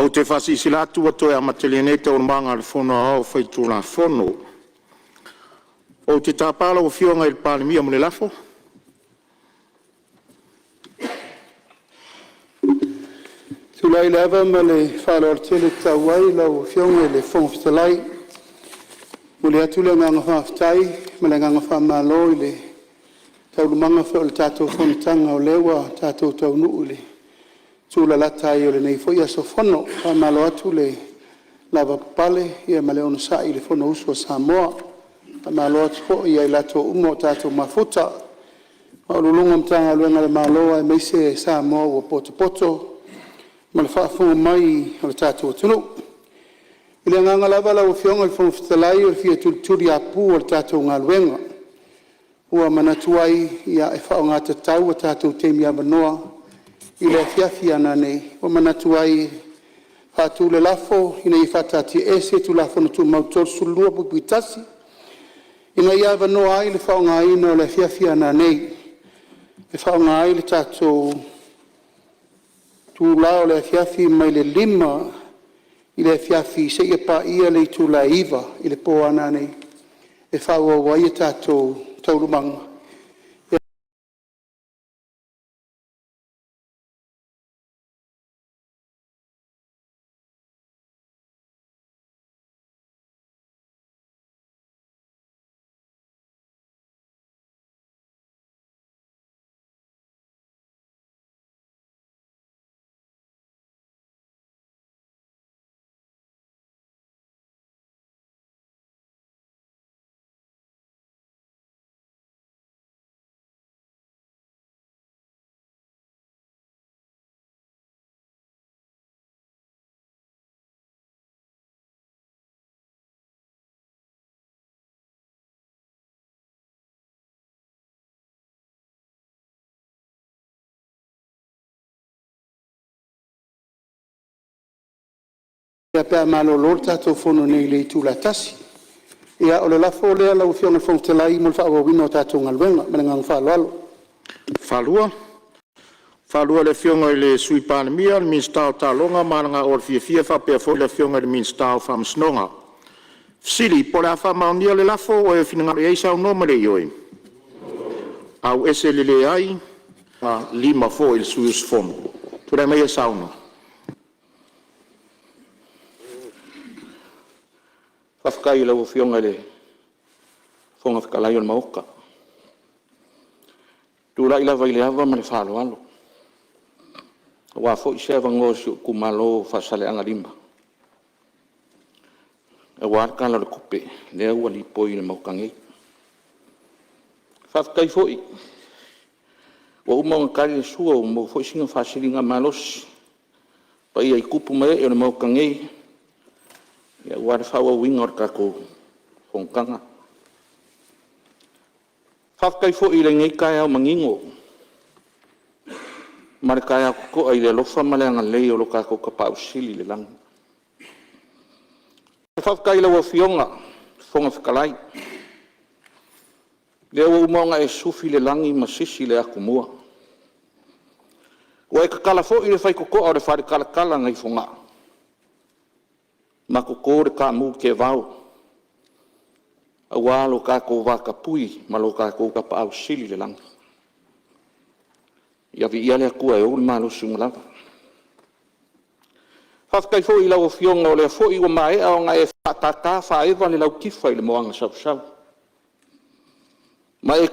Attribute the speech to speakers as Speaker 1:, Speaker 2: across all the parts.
Speaker 1: Ou te faasilasila atu ua toe amatalia nei Taualumaga a le Fono Aoao Faitulafono. Ou te tapa lau Afioga i le Palemia mo le lafo.
Speaker 2: Ou te tulai i le ava ma le faaaloalo tele e tatau ai lau Afioga i le Fofoga Fetalai, e momoli atu le agaga faafetai ma le agaga faamalo i le taualumaga foi o le tatou fonotaga o lea ua tatou taunuu i le tulalata ai o lenei foi aso fono. Faamalo atu le lavapapale ma le onosai i le fonousu a Samoa. Faamalo atu foi ia i latou uma ua tatou mafuta, Ofisa Sili o Pulega o Matagaluega a le Malo aemaise Samoa ua potopoto ma le faafofoga mai a le tatou atunuu. I le agaga lava lau Afioga i le Fofoga Fetalai o le fia tulituliapu o le tatou galuega, ua manatu ai e faaaoga tatau a tatou taimi avanoa i le afiafi a nanei. Ua manatu ai e faatu le lafo, Ina ia faataatiaese Tulafono Tumau 32(1) ina ia avanoa ai le faaaogaina o le afiafi a nanei e faaaoga ai le tatou itula o le afiafi mai le 5:00 i le afiafi seia paia le itula e 9:00 i le po a nanei e faaauau ai a tatou taualumaga pe a malolo le tatou fono nei i le itula e 1:00. Ia, o le lafo lea lau Afioga i le Fofoga Fetalai mo le faaauauina o le tatou galuega. Ma le agaga faaaloalo. E faatu le lafo, E faatu le Sui Palemia, le Minisita o Taaloga ma Aganoa Fiafia faapea foi le Afioga i le Minisita o Faamasinoga. Fesili Po o le a faamaonia le lafo. Ua e finagalo ai saunoa ma le Ioe. Faaluaina foi le sui usufono. Tulai maia e saunoa. Faafetai i lau Afioga i le Fofoga Fetalai o le Maota. Ou te tulai lava i le ava ma le faaaloalo aua foi se avanoa o si ou itumalo o Faasaleleaga 5 aua le Tala o le Tupe lea ua lipoi i le Maota nei. Faafetai foi ua uma ona tali le sua ua maua foi sina faasiligamalosi i le paia i tupu ma ee o le Maota nei aua le faaauauina o le tatou fonotaga. Faafetai foi i lenei taeao manino ma le taeao totoa i le alofa ma le agalelei o lo tatou Tapaau Sili i le lagi. Faafetai i lau Afioga i le Fofoga Fetalai, lea ua uma ona e sufi le lagi ma sisi le atumua, ua e tatala foi le faitotoa o le faletalatala nai Fogaa ma toto le taamu teevao aua lo tatou vatapuia ma lo tatou Tapaau Sili i le lagi. Ia viia le Atua e ou le malosi ua lava. Faafetai foi i lau Afioga o lea foi ua maea ona e faatata faaeva le lautifa i le moana sausau, ma e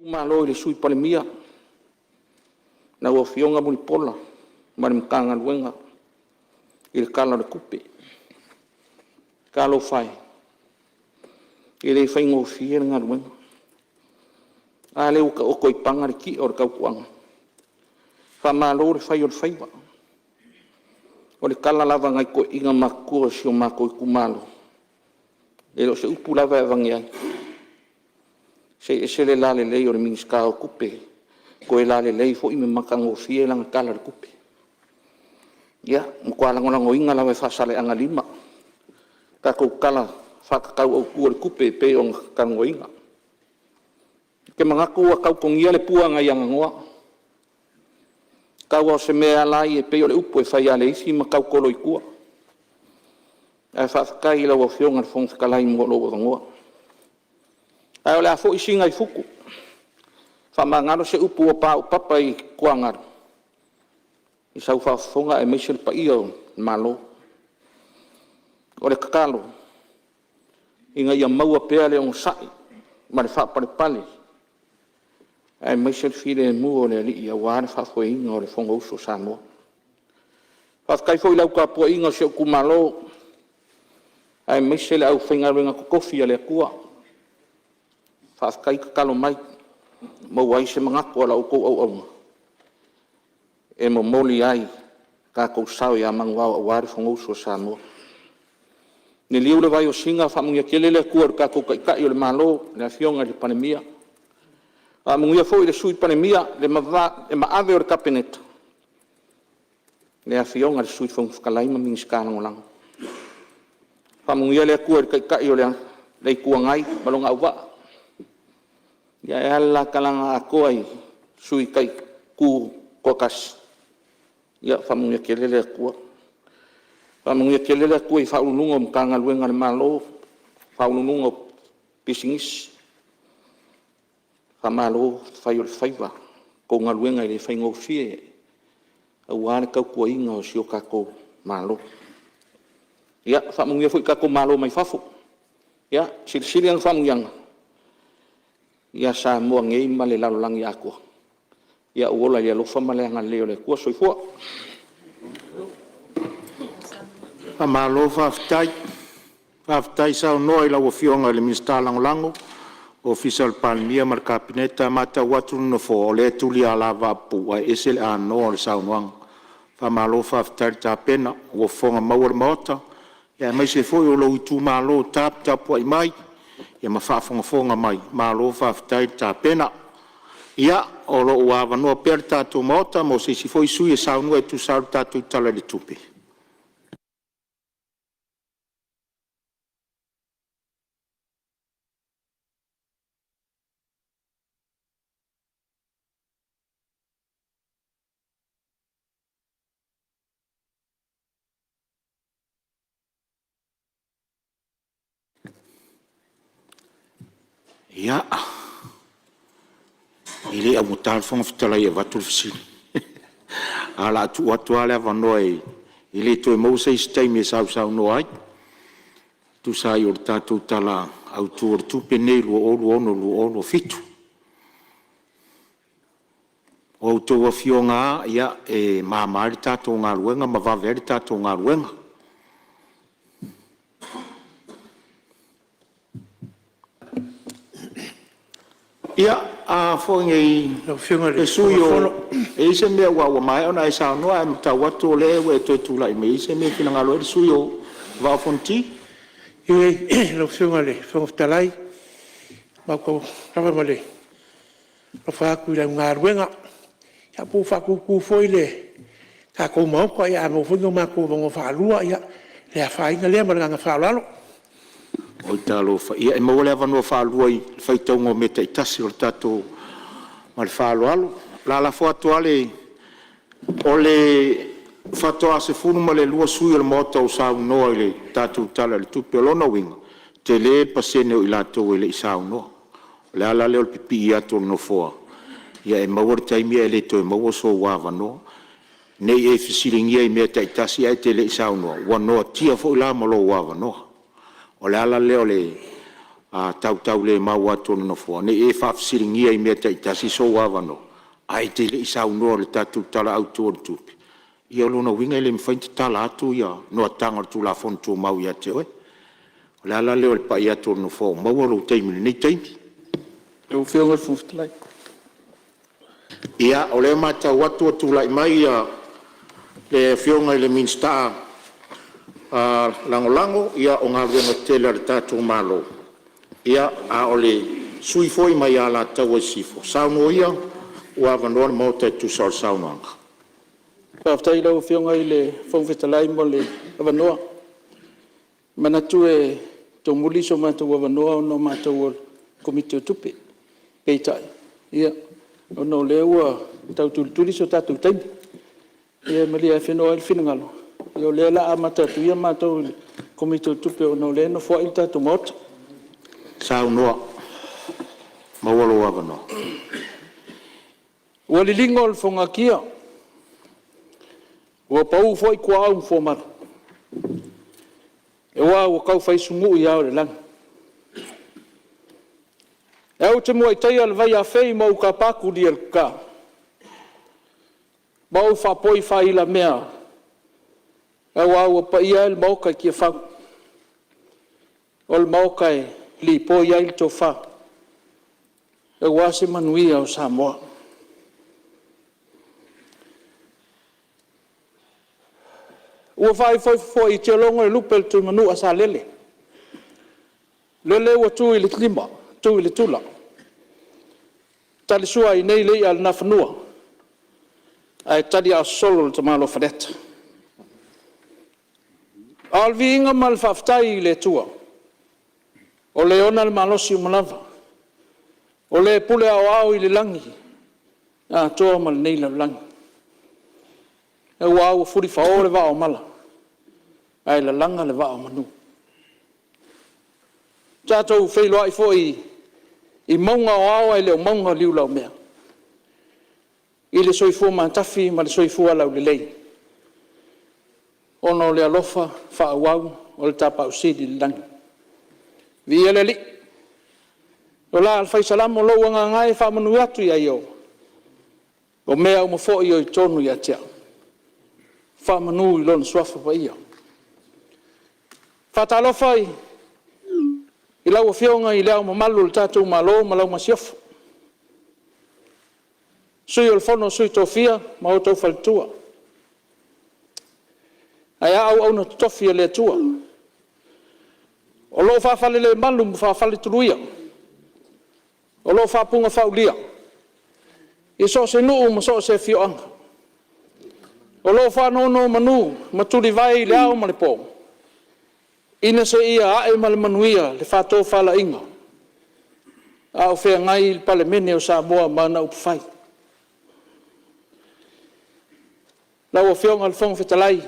Speaker 3: Malo i le Sui Palemia, lau Afioga Mulipola ma le Matagaluega i le Tala o le Tupe. Talofa e, e le faigofie le galuega. A lea ua taoto i paga le ti'a o le tautuaga. Faamalo le fai o le faiva. O le tala lava a nai toeaiina matutua o si o matou itumalo, e le o se upu lava e avane ai, se e ese le lalelei o le Minisita o Tupe, toe lalelei foi ma matagofie lana Tala o le Tupe. Ia, matua lagolagoina lava e Faasaleleaga 5 le tatou Tala Faatatau Autu o le Tupe e pei ona talanoaina. Ou te manatu ua tau togia le pua nai aganoa, tau lava o se mea e ala ai e pei o le upu e fai lava e le isi ma tautolo i tua. Ae faafetai i lau Afioga i le Fofoga Fetalai mo lou avanoa. Ae o le a foi Sina i futu, faamagalo se upu ua paopapa i tuagalu i sau faafofoga aemaise le paia o le Malo. O le tatalo, ina ia maua pea le onosai ma le faapalepale aemaise le filemu o le Alii aua le faafoeina o le Fonousu a Samoa. Faafetai foi i lau tapuaiga si ou itumalo, aemaise le aufaigaluega totofi a le Atua, faafetai tatalo mai, ua maua ai se manatu o la outou auauna e momoli ai lo tatou sao ia manuvao aua le Fonousu a Samoa. Liliu le vai o Sina faamanuia tele le Atua i lo tatou Taitai o le Malo, le Afioga i le Palemia, faamanuia foi i le Sui Palemia, le maave o le Kapeneta, le Afioga i le Sui Fofoga Fetalai ma Minisita Lagolago. Faamanuia le Atua i le Taitai o le Itu Agai ma lona auvaa, ae a le la talaga atoa i sui tutoatasi, ia faamanuia tele le Atua. Faamanuia tele le Atua i Ofisa Sili o Pulega o Matagaluega a le Malo, Faauluuluga o Pisinisi, faamalo fai o le faiva. La outou galuega e le faigofie aua le tautuaina o si o tatou Malo. Ia faamanuia foi i tatou malo mai fafo, ia silisili ana faamanuiaga ia Samoa nei ma le lalolagi atoa. Ia ou ola i le alofa ma le agalelei o le Atua. Soifua. Faamalo faafetai, faafetai saunoa i lau Afioga i le Minisita Lagolago Ofisa o le Palemia ma le Kapeneta. E matau atu le nofoa o lea e tuli lava lavapupu ae ese le anoa o le saunoaga. Faamalo faafetai tapena, ua fofoga maua le Maota aemaise foi o lou itumalo taputapuai mai ma faafogafoga mai, malo faafetai le tapena. Ia o lo o ua avanoa pea le tatou Maota mo se isi foi sui usufono e saunoa e tusa ai o le tatou Tala i le Tupe. Ia, e le augata le Fofoga Fetalai e avatu le fesili, ae o le a tuu atu lava le avanoa e le toe maua se isi taimi e sausaunoa ai e tusa ai o le tatou Tala Autu o le Tupe lenei 2026/2027. O a outou afioga lava e mama ai le tatou galuega ma vave ai le tatou galuega. Ia, a foi
Speaker 4: Lau Afioga i
Speaker 1: le
Speaker 4: le
Speaker 1: sui
Speaker 4: Fofoga
Speaker 1: usufono, e i ai se mea aua ua maea ona e saunoa ae matau atu o lea ua e toe tulai mai. E i ai se mea e finagalo ai le sui usufono mo le Vaa o Fonoti?
Speaker 4: Ioe lau Afioga i le Fofoga Fetalai, matou te lava ma le alofa atu i lau galuega, ia po ua faatutu foi le tatou Maota, a maua foi ni o matou avanoa faalua, ia e le afaina lea. Ma le agaga faaaloalo.
Speaker 1: Oi talofa, ia e maua le avanoa faalua i le faitauga o mea taitasi o le tatou... Ma le faaaloalo. O le a lafo atu lava le... O le faatoa 12 sui usufono o le Maota ua saunoa i le tatou Tala i le Tupe. O lona uiga, e tele le pasene o i latou e le i saunoa. O le ala lea o le pipii atu o le Nofoa, ia e maua le taimi ae le toe maua sou avanoa. Ne i e fesiligia i mea taitasi ae e te le i saunoa, ua noatia foi la ma lou avanoa. O le ala lea o le tautaulemau atu a le Nofoa, ne i e faafesiligia i mea taitasi sou avanoa, ae e te le i saunoa i le tatou Tala Autu o le Tupe, ia o lona uiga e le mafai ona tatala atu lona o le Tulafono Tumau ia te oe. O le ala lea o le pai atu o le Nofoa ua maua lou taimi i lenei taimi.
Speaker 3: Lau Afioga i le Fofoga Fetalai… Ia, o lea e matau atu ua tulai mai le Afioga i le Minisita Lagolago o Galuega Tetele a le tatou Malo, a o le sui usufono foi mai Alataua Sisifo. Saunoa ia ua avanoa le Maota e tusa o le saunoaga. Faafetai i lau Afioga i le Fofoga Fetalai mo le avanoa. E manatu e tomuli so matou avanoa ona o matou o le Komiti o Tupe. Peitai, ona o lea ua tau tulituli so tatou taimi, ia malie afenoa ai le finagalo, o lea o le a amata atu ia matou i le Komiti o Tupe ona o lea e nofoai le tatou Maota.
Speaker 1: Saunoa, maua lou avanoa.
Speaker 3: Ua liligo le fogatia ua pau foi tuaau ma fuamalu aua ua taufai sumui ao o le lagi. Ae ou te muai taia le vaiafei ma ou tapa atu lialuta ma ou faapoi faailamea aua ua paia e le Maota i Tiafau, o le Maota e lipoi ai le tofa aua se manuia o Samoa. Ua faaifoifo foi i Tialogo le lupe a le Tuimanua o Salele, lele ua tu i le lima tu i le tula, talisua ai nei le i'a a le Nafanua ae taliaososolo le tamaloa Faleata. A o le viiga ma le faafetai i le Atua o Le ona le malosi uma lava, o Le pule aoao i le lagi atoa ma lenei lalolagi, aua ua fulifao le vaa o mala ae lalaga le vaa o manu. Ua tatou feiloai foi i mauga o ao ae le o mauga o liulaumea i le soifua matafi ma le soifua laulelei ona o le alofa faaauau o le Tapaau Sili i le Lagi. Viia le Alii. O la le fai Salamo, “Lou agaga e, faamanuia atu ia Ieova, o mea uma foi o i totonu ia te au, faamanu i Lona Suafa Paia.” E faatalofa i lau Afioga i Le Ao Mamalu o le tatou Malo ma lau Masiofo, Sui o le Fono a Sui Tofia ma outou Faletua, ae a auauna totofi a le Atua o lo o faafalelemalu ma faafaletuluia o lo o faapunafaaulia i so o se nuu ma so o se afioaga, o lo o faanonomanu ma tulivae i le ao ma le po, ina se i ae ma le manuia le faatofalaiga a o feagai le Palemene o Samoa ma ana upufai. Lau Afioga i le Fofoga Fetalai,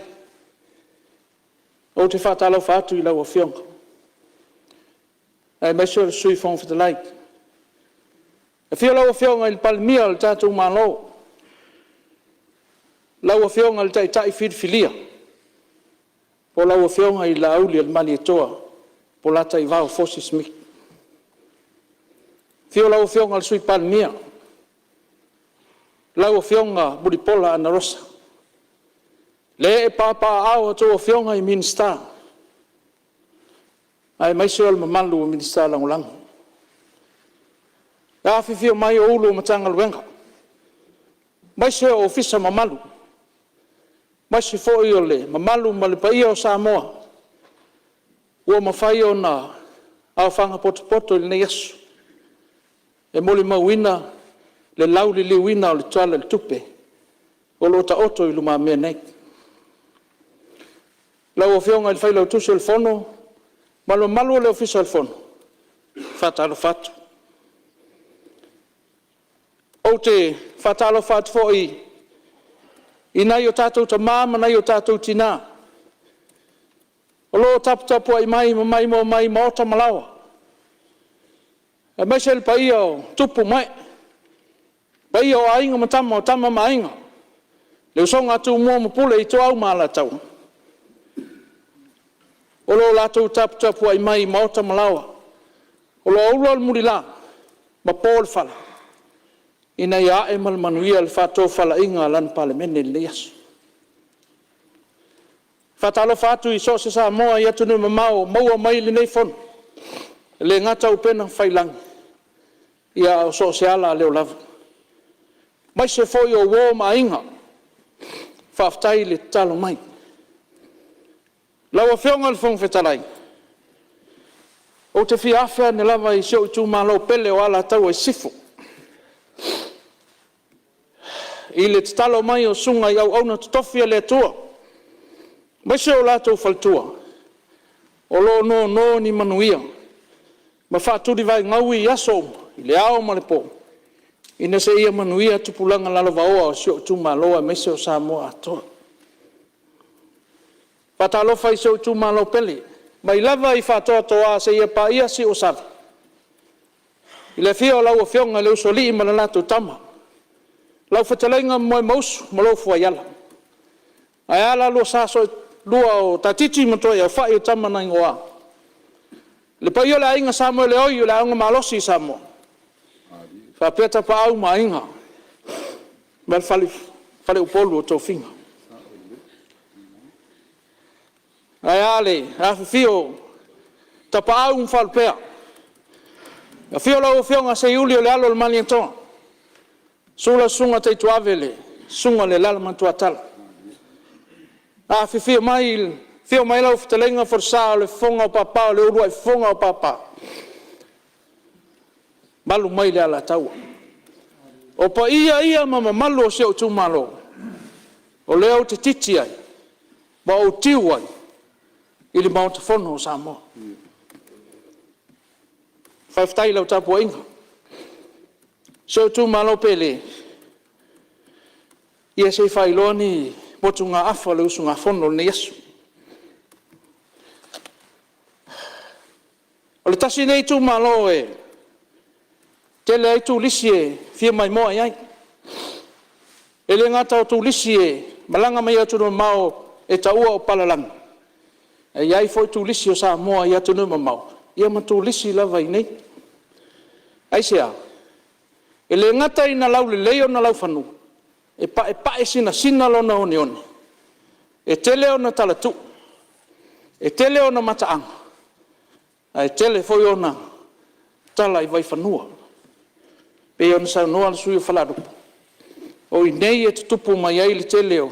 Speaker 3: ou te faatalofa atu i lau Afioga aemaise o le Sui Fofoga Fetalai. Afio lau Afioga i le Palemia o le tatou Malo, lau Afioga i le Taitai filifilia po o lau Afioga i le Laaulialemalietoa Polataivao Fosi Smith. Afio lau Afioga i le Sui Palemia, lau Afioga Mulipola Anarosa. Le ee papaaao a outou Afioga i Minisita aemaise o le mamalu o Minisita Lagolago. Le afifio mai o Ofisa Sili o Pulega o Matagaluega aemaise o Ofisa mamalu, aemaise foi o le mamalu ma le paia o Samoa ua mafai ona aofaga potopoto i lenei aso e molimauina le lauliliuina o le Tala o le Tupe o lo o taoto i lumamea nei. Lau Afioga i le Failautusi o le Fono ma le mamalu o le Ofisa o le Fono, e faatalofa atu. Ou te faatalofa atu foi i nai o tatou tama ma nai o tatou tina o lo o taputapuai mai ma maimoa mai i maota ma laoa, aemaise le paia o tupu ma ee, paia o Aiga ma Tama, o Tama ma Aiga, le usoga a Tumua ma Pule, Ituau ma Alataua, o lo o latou taputapuai mai i maota ma laoa O lo o ula le mulila ma po le fala ina ia ae ma le manuia le faatofalaiga a lana Palemene i lenei aso. E faatalofa atu i so o se Samoa i atunuu e mamao o maua mai lenei Fono, e le gata i upega tafailagi a o so o se ala leo lava, aemaise foi o uo ma aiga, faafetai le tatalo mai. Lau Afioga i le Fofoga Fetalai, ou te fia afe ane lava i si ou itumalo pele o Alataua Sisifo i le tatalo mai o susuga i auauna totofi a le Atua, aemaise o latou faletua, o lo o nono ni manuia ma faatulivaegaui i aso uma i le ao ma le po, ina ia manuia tupulaga lalovaoa o si ou itumalo aemaise o Samoa atoa. E faatalofa i si ou itumalo pele, mai lava i Faatoatoa seia paia Siuasala, i le afio o lau Afioga i le Usoalii ma le latou Tama, lau fetalaiga Momoemausu ma lou fuaiala, ae a la oulua sa seelua o Taatiti ma Tuaiaufai o Tama na Igoa. Le paia o le aiga Samoeleoi o le aoga malosi i Samoa, faapea Tapaau ma Aiga ma le faleupolu o tofiga. Ae a le afifio o Tapaau ma Faalupea, afio lau Afioga Seiuli o le Alo o le Malietoa, susu lau susuga Taituave le susuga i le Alalamatuatala. Afifio mai, afio mai lau fetalaiga Folasa o le fofoga o Papa o le uluai fofoga o Papa, mamalu mai le Alataua. O paia ia ma mamalu o si ou itumalo o lea ou te titi ai ma ou tiu ai i le Maota Fono o Samoa. Faafetai i lau tapuaiga. Si ou itumalo pele, ia se i faailoa ni motugaafa a le usugafono i lenei aso. O le tasi lenei itumalo e tele ai turisi e fia maimoa i ai. E le gata o turisi e malaga mai atunuu mamao e taua o palalagi, ae i ai foi turisi o Samoa i atunuu e mamao, ia ma turisi lava i inei. Aisea? E le gata ina laulelei ona laufanua, e paepae sinasina lona oneone, e tele ona talatuu, e tele ona mataaga ae tele foi ona tala i vaifanua. E pei ona saunoa le sui usufono o Falealupo, o i inei e tutupu mai ai le tele o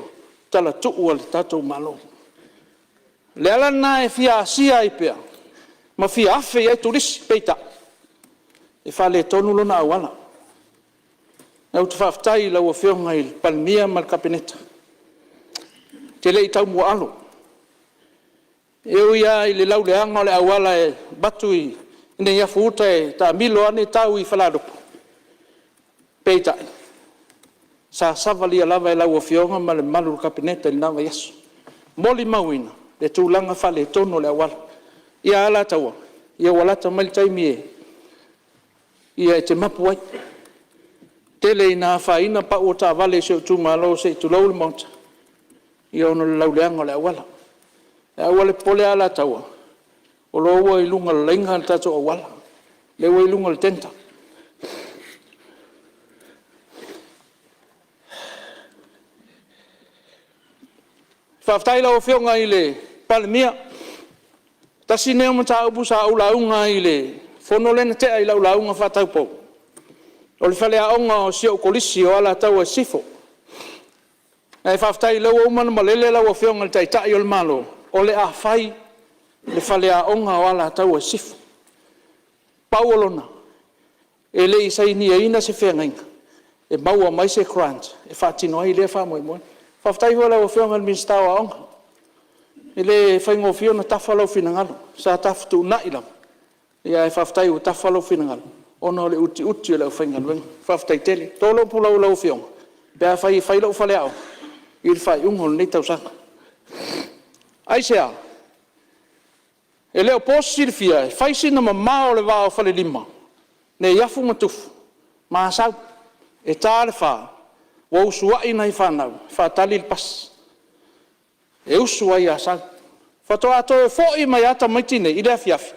Speaker 3: talatuu a le tatou Malo. O le ala lena e fia asia ai pea ma fia afe i ai turisi, peitai, e faaletonu lona auala. Ae ou te faafetai i lau Afioga i le Palemia ma le Kapeneta, ou te le i taumuaalo. E ui lava i le lauleaga o le auala e avatu i Neiafu-uta e taamilo ane tau i Falealupo, peitai, sa savalia lava e lau Afioga ma le mamalu o le Kapeneta i lena vaiaso. Molimauina le tulaga faaletonu o le auala. Ia, Alataua, ia ua lata mai le taimi e te mapu ai. E tele ina afaina pau o taavale a si ou itumalo se i tulou le Maota, ona o le lauleaga o le auala. Ae aua le popole Alataua, o lea ua i luga o le laina le tatou auala, o lea ua i luga o le tender. Faafetai i lau Afioga i le Palemia. Tasi lenei o mataupu sa ou lauga ai i le fono lea na tea i lau lauga faataupou, o le faleaoga o si ou Kolisi o Alataua Sisifo. Ae faafetai o lea ua uma ona malele lau Afioga i le Taitai o le Malo, o le a fai le faleaoga o Alataua Sisifo. Pau o lona, e le i sainiaina se feagaiga e maua mai se grant e faatino ai lea faamoemoe. Faafetai foi i lau Afioga i le Minisita o Aoga, e le faigofie ona tafa lou finagalo, sa ta fetuunai lava, ae faafetai ua tafa lou finagalo ona o le utiuti o le aufaigaluega. Faafetai tele. Toto lou pulou i lau Afioga pe afai e fai lou faleaoga i le faaiuga o lenei tausaga. Aisea? E le o po se silafia, e fai sina mamao o le va o Falelima, Neiafu ma Tufu ma Asau. E ta le 4 ua usuai nai fanau e faatali le pasi e usu ai i Asau. Faatoa toe foi mai lava tamaiti nei i le afiafi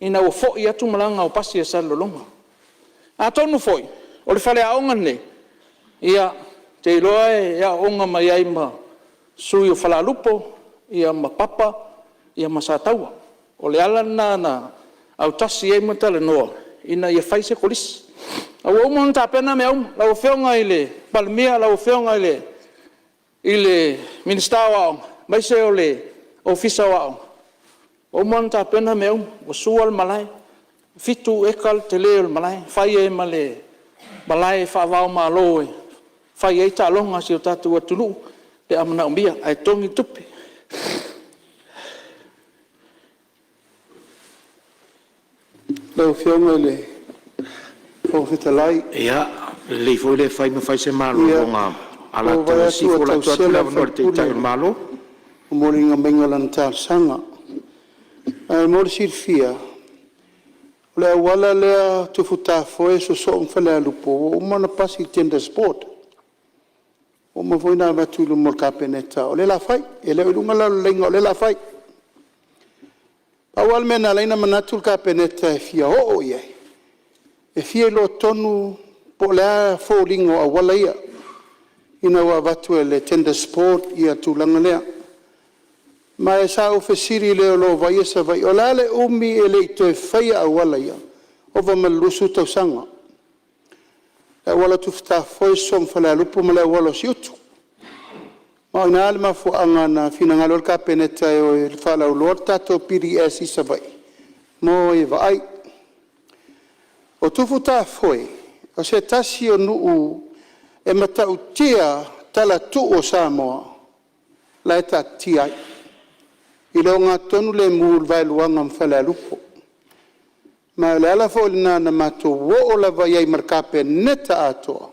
Speaker 3: ina ua foi atu malaga o pasi a Salelologa. Atonu foi o le faleaoga lenei, ou te iloa e aooga mai ai ma sui o Falealupo ma Papa ma Sataua. O le ala lena na autasi ai ma talanoa ina ia fai se kolisi. Ae ua uma ona tapena mea uma. Lau Afioga i le Palemia, lau Afioga i le Minisita o Aoga, aemaise o le Ofisa o Aoga, ua uma ona tapena mea uma, ua sua le malae, e 7 eka le tele o le malae, fai ai ma le malae faava-o-Malo e fai ai taaloga a si o tatou atunuu pe a manaomia, ae totogi le tupe.
Speaker 2: Lau Afioga i le Fofoga Fetalai…
Speaker 1: Ia, e lelei foi le fai ma fai se malologa
Speaker 2: Ia, ua ou
Speaker 1: a
Speaker 2: vaai
Speaker 1: Alataua
Speaker 2: atu
Speaker 1: Sisifo.
Speaker 2: ua
Speaker 1: O le a tuu atu
Speaker 2: tausela
Speaker 1: le
Speaker 2: le
Speaker 1: avanoa i le
Speaker 2: sui usufono
Speaker 1: Taitai o
Speaker 2: i
Speaker 1: le Malo.
Speaker 2: le momoliga mai o lana talosaga. Ae mo le silafia, o le auala lea Tufutafoe sosoo ma Falealupo, ua uma ona pasi i le tenders board. Ua uma foi ona avatu i luma o le Kapeneta, o lea o le a fai. E le o i luga la o le laina o lea o le a fai. Pau lava le mea na ala ai ona manatu le Kapeneta e fia oo i ai, e fia iloa tonu po o a foliga o auala ia ina ua avatu e le tenders board le tulaga lea. Ma sa ou fesili i le o lo o vaaia Savaii, o le a le umi e le i toe faia auala ia? Ova ma le 20 tausaga. Le auala o Tufutafoe sosoo ma Falealupo ma le auala o Siutu. Ma o i ina le mafuaaga na finagalo ai le Kapeneta e o e faalauiloa le tatou PDS i Savaii ma o e vaai. O Tufutafoe, o se tasi o nuu e matautia talatuu o Samoa la e taatitia ai i le ogatotonu lemu i le vaeluaga ma Falealupo. Ma o le ala foi lena na matou oo lava i ai ma le Kapeneta atoa,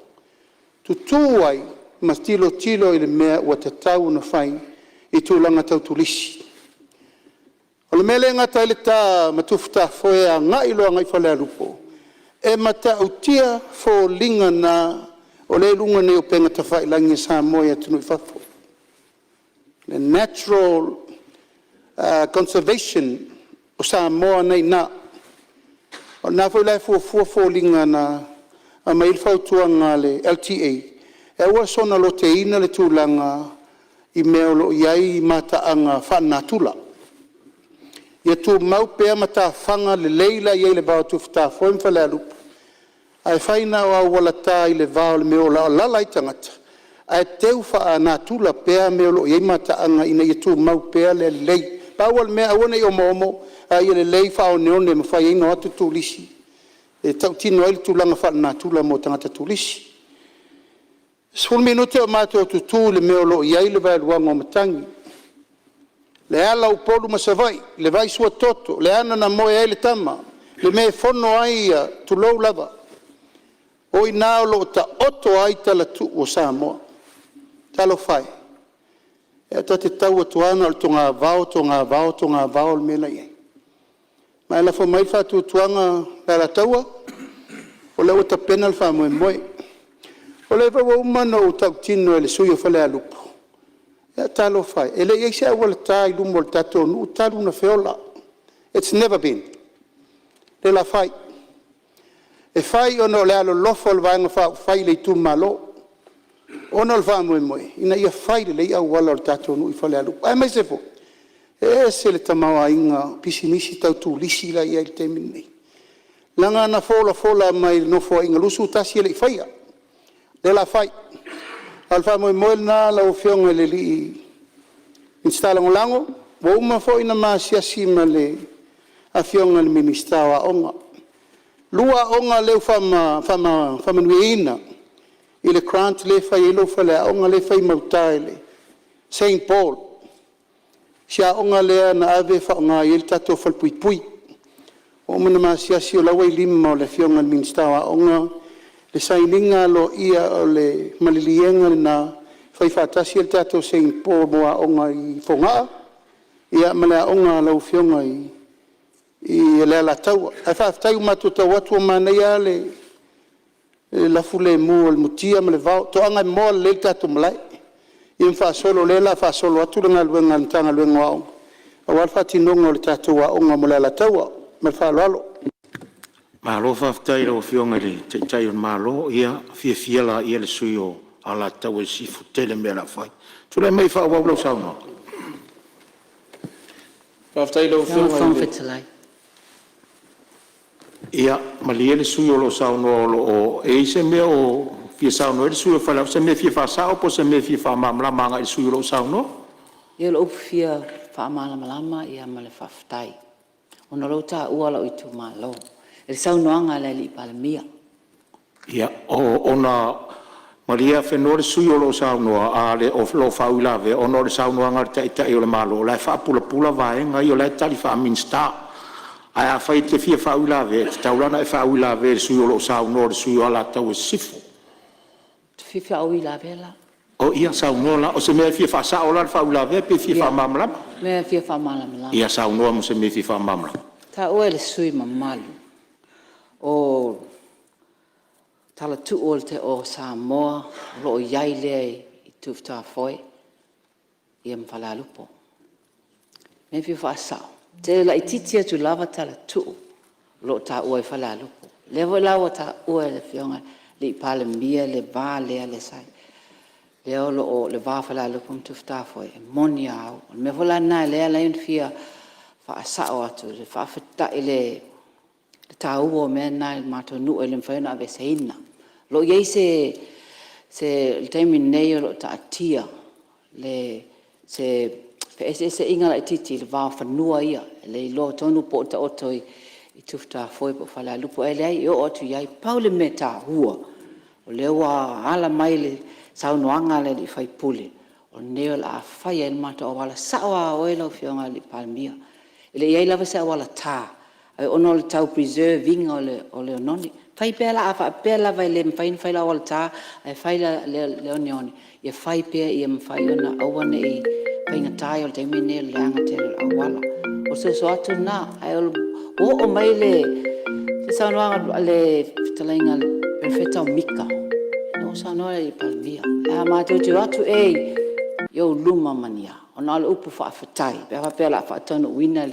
Speaker 2: tutu ai ma tilotilo i le mea ua tatau ona fai i tulaga tau turisi. O le mea lea e gata ai le ta ma Tufutafoe agai loa i Falealupo, e matautia foliga na o lea e i luga nei o upega tafailagi a Samoa i atunuu i fafo. Le natural conservation o Samoa lena e i ina. O lena foi la e fuafua foliga na aumai ai le fautuaga a le LTA, e aua le soona loteina le tulaga i mea o lo o i ai mataaga faalenatura. Ia tumau pea matafaga lelei la e i ai i le va o Tufutafoe ma Falealupo, ae fai na o auala ta i le va o le mea o lo o alaala ai tagata, ae teu faalenatura pea mea o lo o i ai mataaga ina ia tumau pea le lelei. Pau lava o le mea aua ne i omoomo, a ia lelei faaoneone e mafai ai ona o atu turisi e tautino ai le tulaga faalenatura mo tagata turisi. E 10 minute o matou tutu i le mea o lo o i ai le vaeluaga o matagi, le ala o Upolu ma Savaii, le vai suatoto, le ana na moe ai le tama, le mea e fono ai tulou lava, o i ina o lo o taoto ai talatuu o Samoa. Talofa e, ia ta te tau atu lava na o le togavao, togavao, togavao le mea la e i ai. Ma e lafo mai le faatuatuaga Lealataua o lea ua tapena le faamoemoe. O lea foi ua uma ona ou tautino i le sui usufono o Falealupo, ia talofa e, e le i i ai se auala ta i luma o le tatou nuu talu ona feola, its never been. O lea o le a fai. E fai ona o le alolofa o le Vaega Faaupufai i le itumalo, ona o le faamoemoe ina ia fai lelei auala o le tatou nuu i Falealupo, aemaise foi e ese le tamaoaiga o pisinisi tau turisi la e i ai i le taimi lenei, leaga na folafola mai i le Nofoaiga XXI e le i faia, lea o le a fai. A o le faamoemoe lena lau Afioga i le Minisita Lagolago, ua uma foi ona ma asiasi ma le Afioga i le Minisita o Aoga. E 2 aoga lea ua faamanuiaina i le grant lea e fai ai lou faleaoga lea e fai i gauta i le St. Paul, si aoga lea na ave faaaoga i ai le tatou falepuipui. Ua uma ona ma asiasi o la e ua i lima o le Afioga i le Minisita o Aoga le sainiga aloaia o le maliliega lena e faifaatasi ai le tatou St. Paul mo aoga i Fogaa ma le aoga a lau Afioga i le Alataua. Ae faafetai ua matou tau atu ua manaia lava le lafulemu o le mutia ma le vao, toaga e moa lelei le tatou malae, ia ma faasolo o lea o le a faasolo atu le galuega a le Matagaluega o Aoga aua le faatinoga o le tatou aoga mo le Alataua. Ma le faaaloalo.
Speaker 1: Malo faafetai i lau Afioga i le Taitai o le Malo, ia fiafia laia le sui usufono o Alataua Sisifo, tele mea o le a fai. Tulai mai e faaauau lau saunoaga.
Speaker 3: Faafetai i lau Afioga i le…
Speaker 1: Ia malie le sui usufono o lo o saunoa o lo o… E i ai se mea o fia saunoa ai le sui usufono o Falealupo, se mea e fia faasao po o se mea e fia faamalamalama agai i le sui usufono o lo o saunoa? Ia o le upu fia faamalamalama ma le faafetai ona o lea ua taua lou itumalo i le saunoaga a le Palemia. Ia, ona… Malie Afenoa le sui usufono o lo o saunoa o lo o faauilavea ona o le saunoaga a le Taitai o le Malo o la e faapulapula vaega ia o la e tali faa-Minisita. Ae afai e te fia faauilavea, e tatau la ona e faauilavea i le sui usufono o lo o saunoa, o le sui usufono o Alataua Sisifo. Ou te fia faauilavea la. Ia saunoa la. O se mea e fia faasao la le faauilavea pe fia faamalamalama? O se mea e fia faamalamalama. Ia saunoa mo se mea e fia faamalamalama. Na taua e le sui usufono mamalu o Talatuu o Samoa o lo o i ai lea i Tufutafoe ma Falealupo. O le mea e fia faasao, ou te laitiiti atu lava Talatuu o lo o taua ai Falealupo. O lea foi la ua taua e le Afioga i le Palemia le va lea sa i ai, lea o lo o le va o Falealupo ma Tufutafoe, e moni a au. O le mea foi la lena e ala ai ona fia faasao atu, faafetai i le taua o mea na i le matou nuu e le mafai ona aveeseina. O lo o i ai se… i le taimi nei o lo o taatia se feeseeseaiga laitiiti i le va o fanua ia, e le iloa tonu po o taoto i Tufutafoe po o Falealupo, ae leai e oo atu i ai. Pau le mea taua, o lea ua ala mai le saunoaga a le sui usufono, o lenei o le a fai ai le matou auala. E sao lava oe lau Afioga i le Palemia, e le i i ai lava se auala ta, ae ona o le tau preserve ina o le oneone. Fai pea la, a faapea lava e le mafai ona fai le auala ta ae fai le oneone, ia fai pea ia mafai ona aua ne i… O le faigata ia o le taimi lenei o le leaga tele o le auala. O le soso atu lena. Ae ua oo mai le saunoaga a le fetalaiga i le Perofeta o Mika ina ua saunoa le Palemia, ae matou te o atu ea i ou luma ma ni a? Ona o le upu faafetai pe a faapea o le a faataunuuina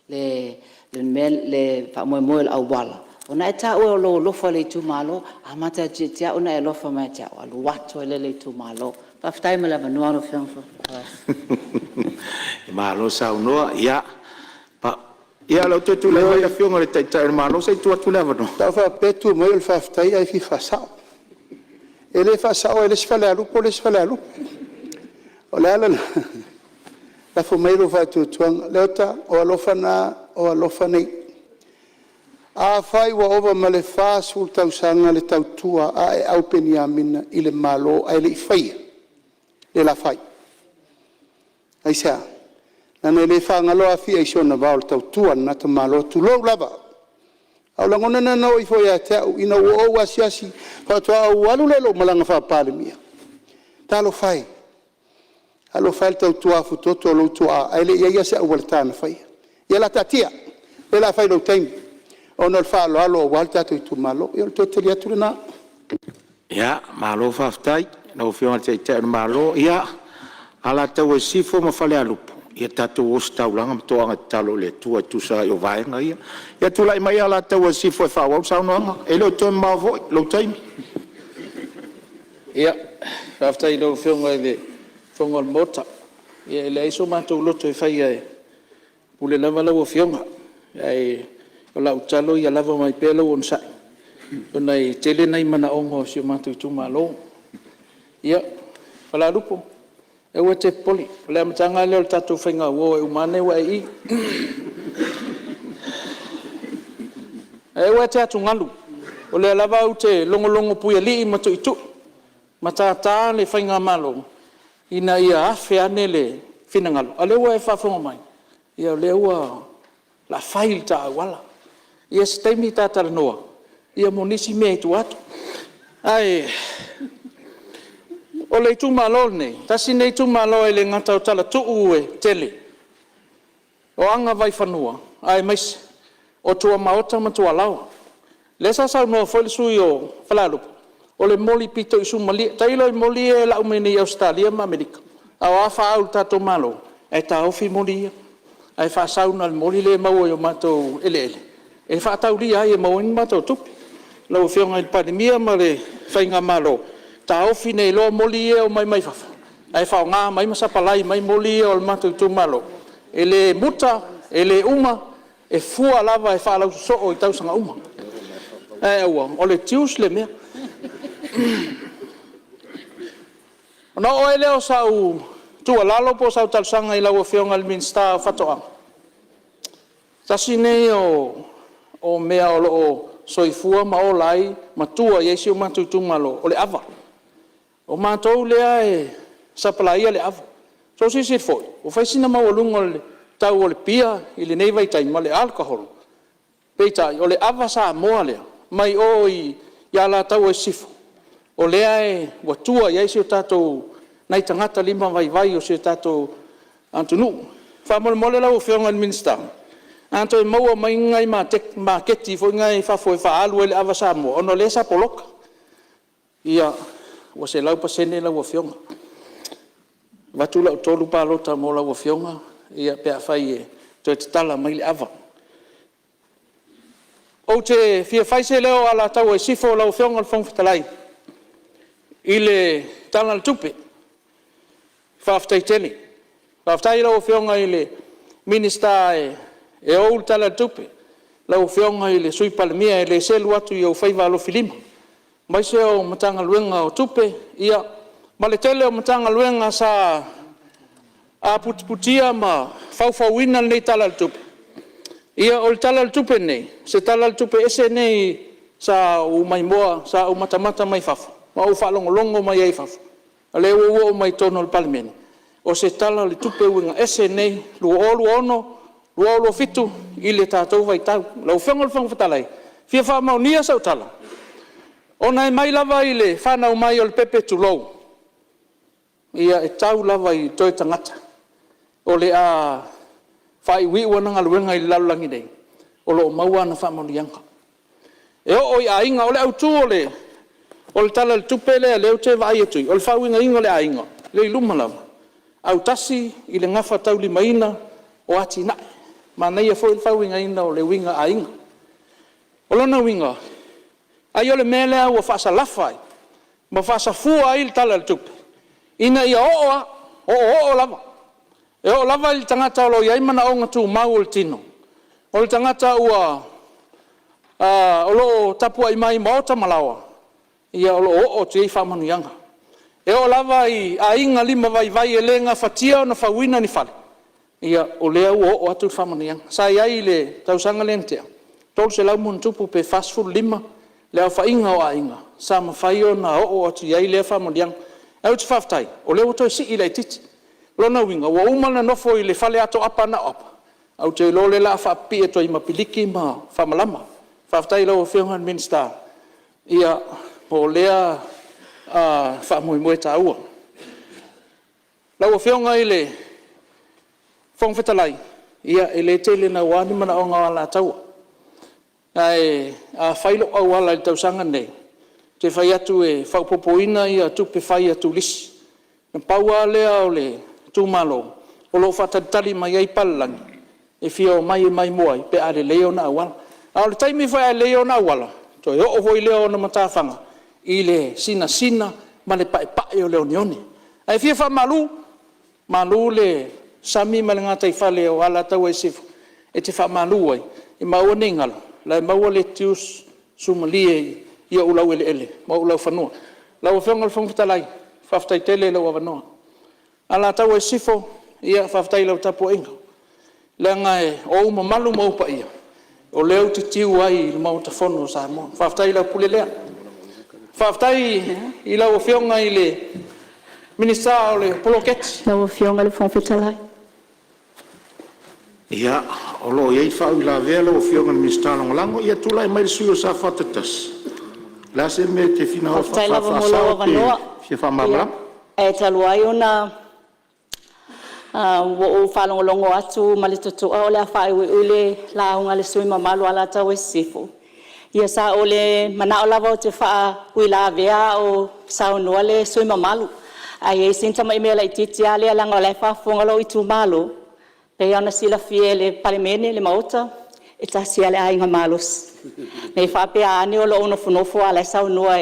Speaker 1: le faamoemoe o le auala, ona e taua o lou alofa i le itumalo. A amata atu ia te au ona e alofa mai ia te au, alu atu ai lea i le itumalo. Faafetai mo le avanoa lau Afioga i le Fofoga Fetalai. Malo saunoa. Ia, o lea ua toe tulai mai le Afioga i le Taitai o le Malo, se i tuu atu le avanoa. Sa ou faapea e tu mai o le faafetai ae fia faasao. E le faasaoa e le isi Falealupo le isi Falealupo. O le ala lena, lafo mai lou faatuatuaga. Leota, o alofa na o alofa nei. Afai ua ova ma le 40 tausaga le tautua a Aeau Peniamina i le Malo ae le i faia, o lea o le a fai. Aisea? Leaga e le faagalo Afia i si ona vao i le tautua a lena tamaloa, tulou lava. A o lagona na na oo ifo ia te au ina ua ou asiasi faatoa ou alu lea i lou malaga faa-Palemia, talofa e, talofa e i le tautua afutoto a lou tuaa ae le i i ai lava se auala ta na faia. Ia o le a taatia, o lea o le a fai i lou taimi, ona o le faaaloalo aua le tatou itumalo. Ia o le toe tali atu lena. Malo faafetai i lau Afioga i le Taitai o le Malo. Ia, Alataua Sisifo ma Falealupo, ia tatou ositaulaga ma toaga tatalo i le Atua e tusa ai o vaega ia. Ia tulai mai Alataua Sisifo e faaauau le saunoaga. E le o toe mamao foi lou taimi.
Speaker 3: Ia, faafetai i lau Afioga i le Fofoga o le Maota. Ia e leai so matou loto e faia, e pule lava lau Afioga. Ae o lau tatalo ia lava mai pea lou onosai ona e tele nai manaoga o si o matou itumalo. Ia, Falealupo, aua e te popole, o le amataga lava lea o le tatou faigauo, e uma ane ua e i i. Ae aua e te atugalu, o lea lava ou te logologo puialii ma tuitui ma tata le faigamalo ina ia afe ane le finagalo, a o lea ua e faafofoga mai, ia o lea o le a fai le ta auala. Ia o se taimi ta talanoa mo nisi mea i tua atu. Ae o le itumalo lenei, tasi lenei itumalo e le gata o talatuu e tele, o agavaifanua, aemaise o tuamaota ma tualaoa. Lea sa saunoa foi le sui usufono o Falealupo, o le moli pito i sumalie. Tailo i moli ia e lau mai nei Ausetalia ma Amerika, a o a fa au i le tatou Malo ae taofi moli ia. ae faasau na o le moli lea e maua i o matou eleele e faataulia ai e maua ai ni matou tupe. Lau Afioga i le Palemia ma le Faigamalo, taofi nei loa moli ia e aumai mai fafo ae faaaoga mai ma sapalai mai moli ia o le matou Itumalo. E le muta, e le uma, e fua lava e faalausosoo i tausaga uma. Ae aua o le tius le mea. Ona oo ai lea o sau tuualalo po o sau talosaga i lau Afioga i le Minisita o Faatoaga, tasi lenei o mea o lo o soifua ma ola ai ma tua i ai si o matou itumalo, o le ava. O matou lea e sapalaia le ava. Silasila foi ua fai sina maualuga o le tau o le pia i lenei vaitaimi ma le alcohol, peitai o le ava Samoa lea mai o i Alataua i Sisifo o lea ua tua i ai nai tagata limavaivai o si o tatou atunuu. Faamolemole lau Afioga i le Minisita, a toe maua mai ni nai maketi foi na i fafo e faaalu ai le ava Samoa ona o lea sa poloka, ia ua 100% lau Afioga. E avatu lau tolu palota mo lau Afioga pe afai e toe tatala mai le ava. Ou te fia fai se leo o Alataua Sisifo lau Afioga i le Fofoga Fetalai i le Tala o le Tupe. Faafetai tele. Faafetai i lau Afioga i le Minisita e ou le Tala o le Tupe, lau Afioga i le Sui Palemia e le selu atu i ou faiva alofilima aemaise o le Matagaluega o Tupe ma le tele o Matagaluega sa aputiputia ma faufauina lenei Tala o le Tupe. Ia o le Tala o le Tupe lenei, o se Tala o le Tupe ese lenei sa ou matamata mai fafo ma ou faalogologo mai ai i fafo, a o lea ua ou oo mai i totonu o le Palemene, o se Tala o le Tupe uiga ese lenei 2026/2027 i le tatou vaitau. Lau Afioga i le Fofoga Fetalai, e fia faamaonia sau tala, ona e mai lava i le fanau mai o le pepe, tulou, e tau lava i toe tagata o le a faaiuiu ana galuega i le lalolagi nei, o lo o maua ana faamanuiaga. E oo i aiga, o le autu o le Tala o le Tupe lea ou te vaai atu i i, o le faauigaina o le aiga lea e i luma lava, autasi i le gafataulimaina o atinae. Manaia foi le faauigaina o le uiga aiga. O lona uiga, ai o le mea lea ua faasalafa ai ma faasafua ai le Tala o le Tupe, ina ia oo lava, oooo lava. E oo lava i le tagata o lo o i ai manaoga tumau o le tino, o le tagata o lo o tapuai mai i maota ma laoa, o lo o oo atu i ai faamanuiaga. E oo lava i aiga limavaivai e le gafatia ona fauina ni fale, ia o lea ua oo atu le faamanuiaga. Sa i ai i le tausaga lea na tea, e 300+ pe 45 le aofaiga o aiga sa mafai ona oo atu i ai lea faamanuiaga. Ae ou te faafetai o lea ua toe sii laitiiti. O lona uiga ua uma ona nofo i le fale atoaapa na o apa, ae ou te iloa o lea o le a faapipii atu ai ma piliki ma faamalama. Faafetai i lau Afioga i le Minisita mo lea faamoemoe taua. Lau Afioga i le Fofoga Fetalai, ia e le tele naua ni manaoga o Alataua, ae a fai lou auala i le tausaga lenei, ou te fai atu e faaopoopoina tupe fai a turisi. Na pau lava lea o le itumalo o lo o faatalitali mai ai papalagi e fia omai e maimoa ai pe a lelei ona auala. A o le taimi foi a lelei ona auala, toe oo foi lea o ona matafaga i le sinasina ma le paepae o le oneone. Ae fia faamalu, malu le sami ma le gataifale o Alataua i Sisifo, e te faamalu ai ma aua ne i galo o la e maua le sumalie i ou laueleele ma ou laufanua. Lau Afioga i le Fofoga Fetalai, faafetai tele i lou avanoa. Alataua i Sisifo, ia faafetai i lau tapuaiga, leaga o ou mamalu ma ou paia o lea ou te tiu ai i le Maota Fono o Samoa. Faafetai i lau pule lea. Faafetai i lau Afioga i le Minisita o le Poloketi.
Speaker 5: Lau Afioga i le Fofoga Fetalai. Ia, o lo o i ai faauilavea lau Afioga i le Minisita Lagolago. Ia tulai mai le sui usufono mo Safata 1. O le a se mea e te finagalo e
Speaker 6: Faafetai lava mo lou
Speaker 1: faasao pe
Speaker 6: avanoa.
Speaker 1: fia faamalamalama?
Speaker 6: Ae talu ai ona ua ou faalogologo atu ma le totoa o le a faaiuiu le lauga a le sui usufono mamalu o Alataua i Sisifo, ia sa ou le manao lava ou te faauilavea a o saunoa le sui usufono mamalu. Ae i ai sina tamai mea laitiiti lava lea leaga o la e faafofoga lou itumalo. Pei ona silafia e le Palemene, le Maota, e tasi lava le aiga malosi. Ne i faapea ane o lou nofonofo a o la e saunoa…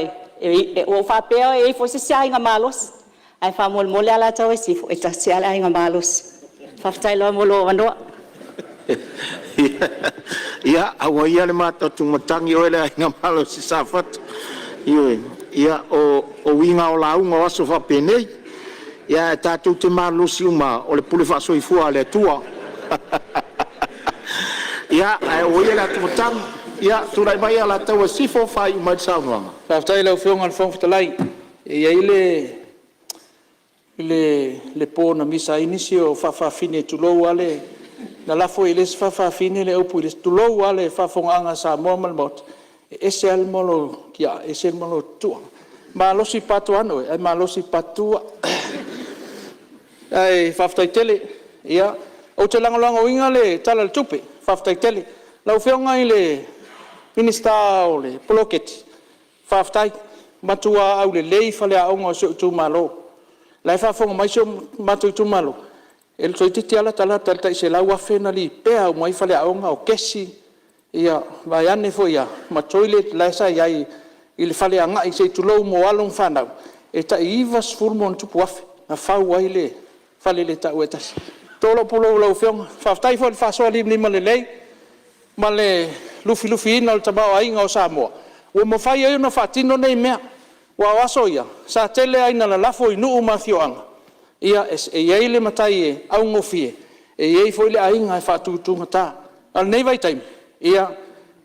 Speaker 6: Ua ou faapea e i ai foi se isi aiga malosi, ae faamolemole Alataua i Sisifo, e tasi lava le aiga malosi. Faafetai lava mo lou avanoa. Ia, aua ia le ma atumatagi oe le Aiga Malosi Safata. Ioe. Ia, o uiga lava o lauga o aso faapenei. Ae tatou te malolosi uma lava, o le pule faasoifua a le Atua. Ia, ae aua ia le atumatagi, tulai mai Alataua i Sisifo e faaiu mai le saunoaga.
Speaker 3: Faafetai i lau Afioga i le Fofoga Fetalai. E i ai le po na misa ai nisi o faafafine, tulou lava le… Na lafo i le isi faafafine le upu i le isi, tulou lava le faafofogaaga a Samoa ma le Maota, e ese lava le mola o tiaa ese le mola o totoa. Malosi part 1 oe ae malosi part 2 au. Ae faafetai tele. Ou te lagolagoina le Tala o le Tupe, faafetai tele. Lau Afioga i le Minisita o le Poloketi, faafetai, matua aulelei faleaoga o si ou itumalo. O la e faafofoga mai si o matou itumalo, toeitiiti lava latalata i le tai $100,000 na lipea uma ai faleaoga, o kesi, vaeane foi lava ma toilet la sa i ai i le fale agai se i tulou mo alo ma fanau, e tai $90+ afe na fau ai le faleletaua e tasi. To lou pulou i lau Afioga, faafetai foi i le faasoa limalima lelei ma le lufilufiina o le tamaoaiga o Samoa ua mafai ai ona faatino nei mea. Aua o aso ia sa tele lava ina lalafo i nuu ma afioaga, ia e i ai le matai e augofie, e i ai foi le aiga e faatutugata. A o lenei vaitaimi, ia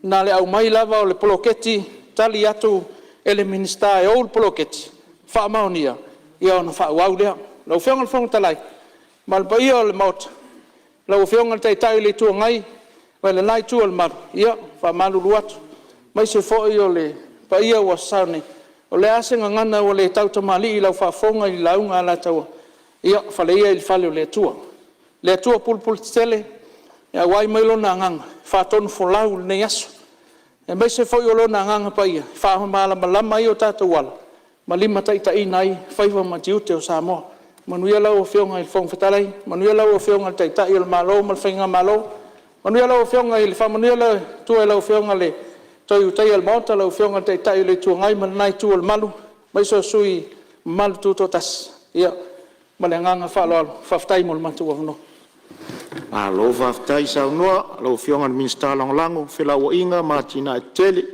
Speaker 3: na o le aumai lava o le poloketi tali atu e le Minisita e ou le poloketi faamaonia, ia ona faaauau lea. Lau Afioga i le Fofoga Fetalai ma le paia o le Maota, lau Afioga i le Taitai o le Itu Agai ma lena itu o le malu, ia e faamalulu atu, aemaise foi o le paia ua sasao nei, o le a se gagana ua le tautamalii i lau faafofoga i le lauga a Alataua, ia fale ia i le fale o le Atua. Le Atua pulepuletetele, e auai mai Lona Agaga e faatonufolau i lenei aso, aemaise foi o Lona Agaga Paia e faamalamalama ai o tatou ala ma limataitaiina ai faiva ma tiute o Samoa. Manuia lau Afioga i le Fofoga Fetalai, manuia lau Afioga i le Taitai o le Malo ma le Faigamalo, faamanuia le Atua i lau Afioga i le Toe Ulutaia o le Maota, lau Afioga i le Taitai o le Itu Agai ma lena itu o le malu, aemaise o sui usufono mamalu tutoatasi. Ia, ma le agaga faaaloalo, faafetai mo le matou avanoa.
Speaker 5: Malo faafetai saunoa i lau Afioga i le Minisita Lagolago o Felauaiga ma Atinae Eseese.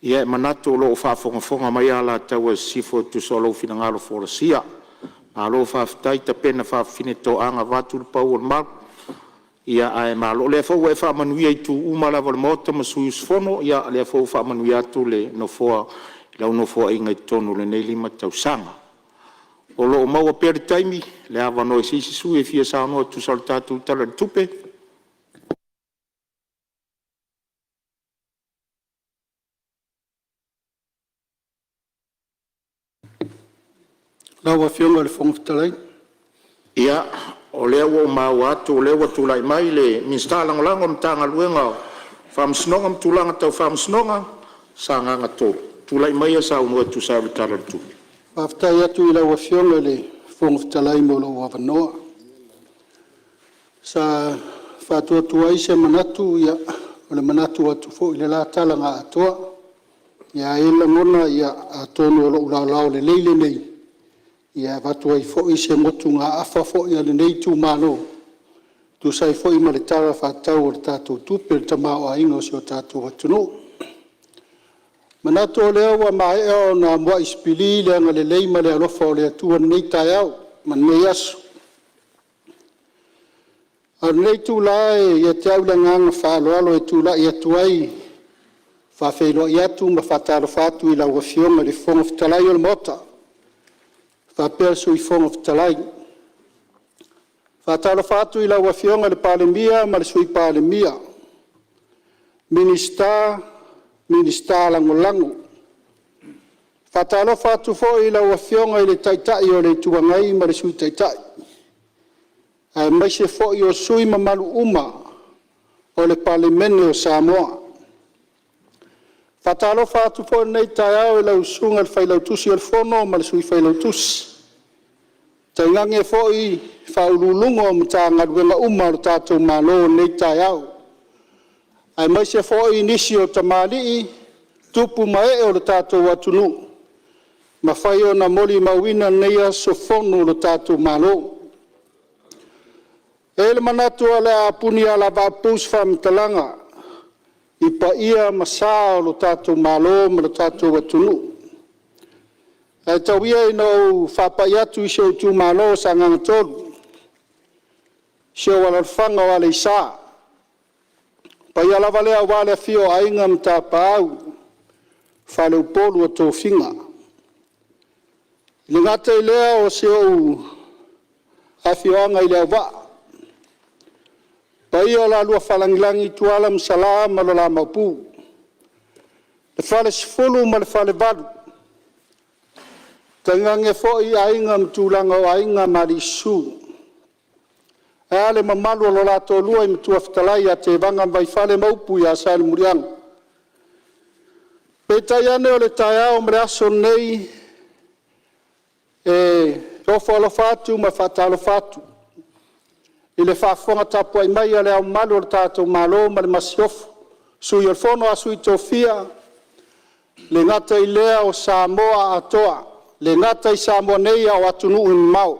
Speaker 5: Ia e manatu o lo o faafogafoga mai Alataua Sisifo e tusa o lou finagalo folasia. Malo faafetai tapena faafafine toaga vaeatu le pau o le malu, ae malo. O lea foi ua e faamanuia i itu uma lava o le Maota ma sui usufono, o lea foi ua faamanuia atu le Nofoa i lau nofoaiga i totonu o lenei 5 tausaga. O lo o maua pea le taimi ma le avanoa i se isi sui usufono e fia saunoa e tusa o le tatou Tala i le Tupe.
Speaker 2: Lau Afioga i le Fofoga Fetalai.
Speaker 5: Ia, o lea ua ou maua atu o lea ua tulai mai le Minisita Lagolago o le Matagaluega o Faamasinoga ma Tulaga Tau Faamasinoga Sagaga 3. Tulai maia e saunoa e tusa ai o le Tala o le Tupe.
Speaker 2: Faafetai atu i lau Afioga i le Fofoga Fetalai mo lou avanoa. Sa faatuatua ai se manatu, o le manatu atu foi i le la tala na atoa. Ae i ai le lagona atonu o lou laolao lelei lenei e avatu ai foi se motugaafa foi a lenei itumalo e tusa ai foi ma le Tala Faatatau o le tatou Tupe i le tamaoaiga o si o tatou atunuu. E manatu o lea ua maea ona muai sipili le agalelei ma le alofa o le Atua i lenei taeao ma lenei aso. A o lenei itula e ia te au le agaga faaaloalo e tulai atu ai e faafeiloai atu ma faatalofa atu i lau Afioga i le Fofoga Fetalai o le Maota faapea le Sui Fofoga Fetalai. E faatalofa atu i lau Afioga i le Palemia ma le Sui Palemia, Minisita, Minisita Lagolago. E faatalofa atu foi i lau Afioga i le Taitai o le Itu Agai ma le Sui Taitai, aemaise foi o sui usufono mamalu uma o le Palemene o Samoa. E faatalofa atu foi i lenei taeao i lau Susuga i le Failautusi o le Fono ma le Sui Failautusi, Tainane foi Ofisa Sili o Pulega o Matagaluega uma a le tatou Malo i lenei taeao, aemaise foi nisi o tamalii, tupu ma ee o le tatou atunuu ua mafai ona molimauina lenei aso Fono o le tatou Malo. E i ai le manatu o le a punia lavaapuu se faamatalaga i paia ma sa o le tatou Malo ma le tatou atunuu. Ae tau ia ina ou faapai atu i si ou itumalo o Sagaga 3, si ou alaalafaga o Aleisa. O le paia lava lea aua le afio o Aiga ma Tapaau, faleupolu o tofiga. E le gata i lea o si ou afioaga i Leauvaa, paia o le lua Falelagi Tuala ma Sala ma lo la Maopu, le Falesefulu ma le Falevalu, tainane foi aiga ma tulaga o aiga ma alii Susu, ae a le mamalu o lo la Toalua i Matua Fetalai ia Tevaga ma Vaifale ma upu ia Salemuliaga. Peitai ane o le taeao ma le aso lenei e ofo alofa atu ma faatalofa atu i le faafofoga tapuai mai a Le Ao Mamalu o le tatou Malo ma le Masiofo, Sui o le Fono a Sui Tofia, e le gata i lea o Samoa atoa, e le gata i Samoa nei a o atunuu e mamao.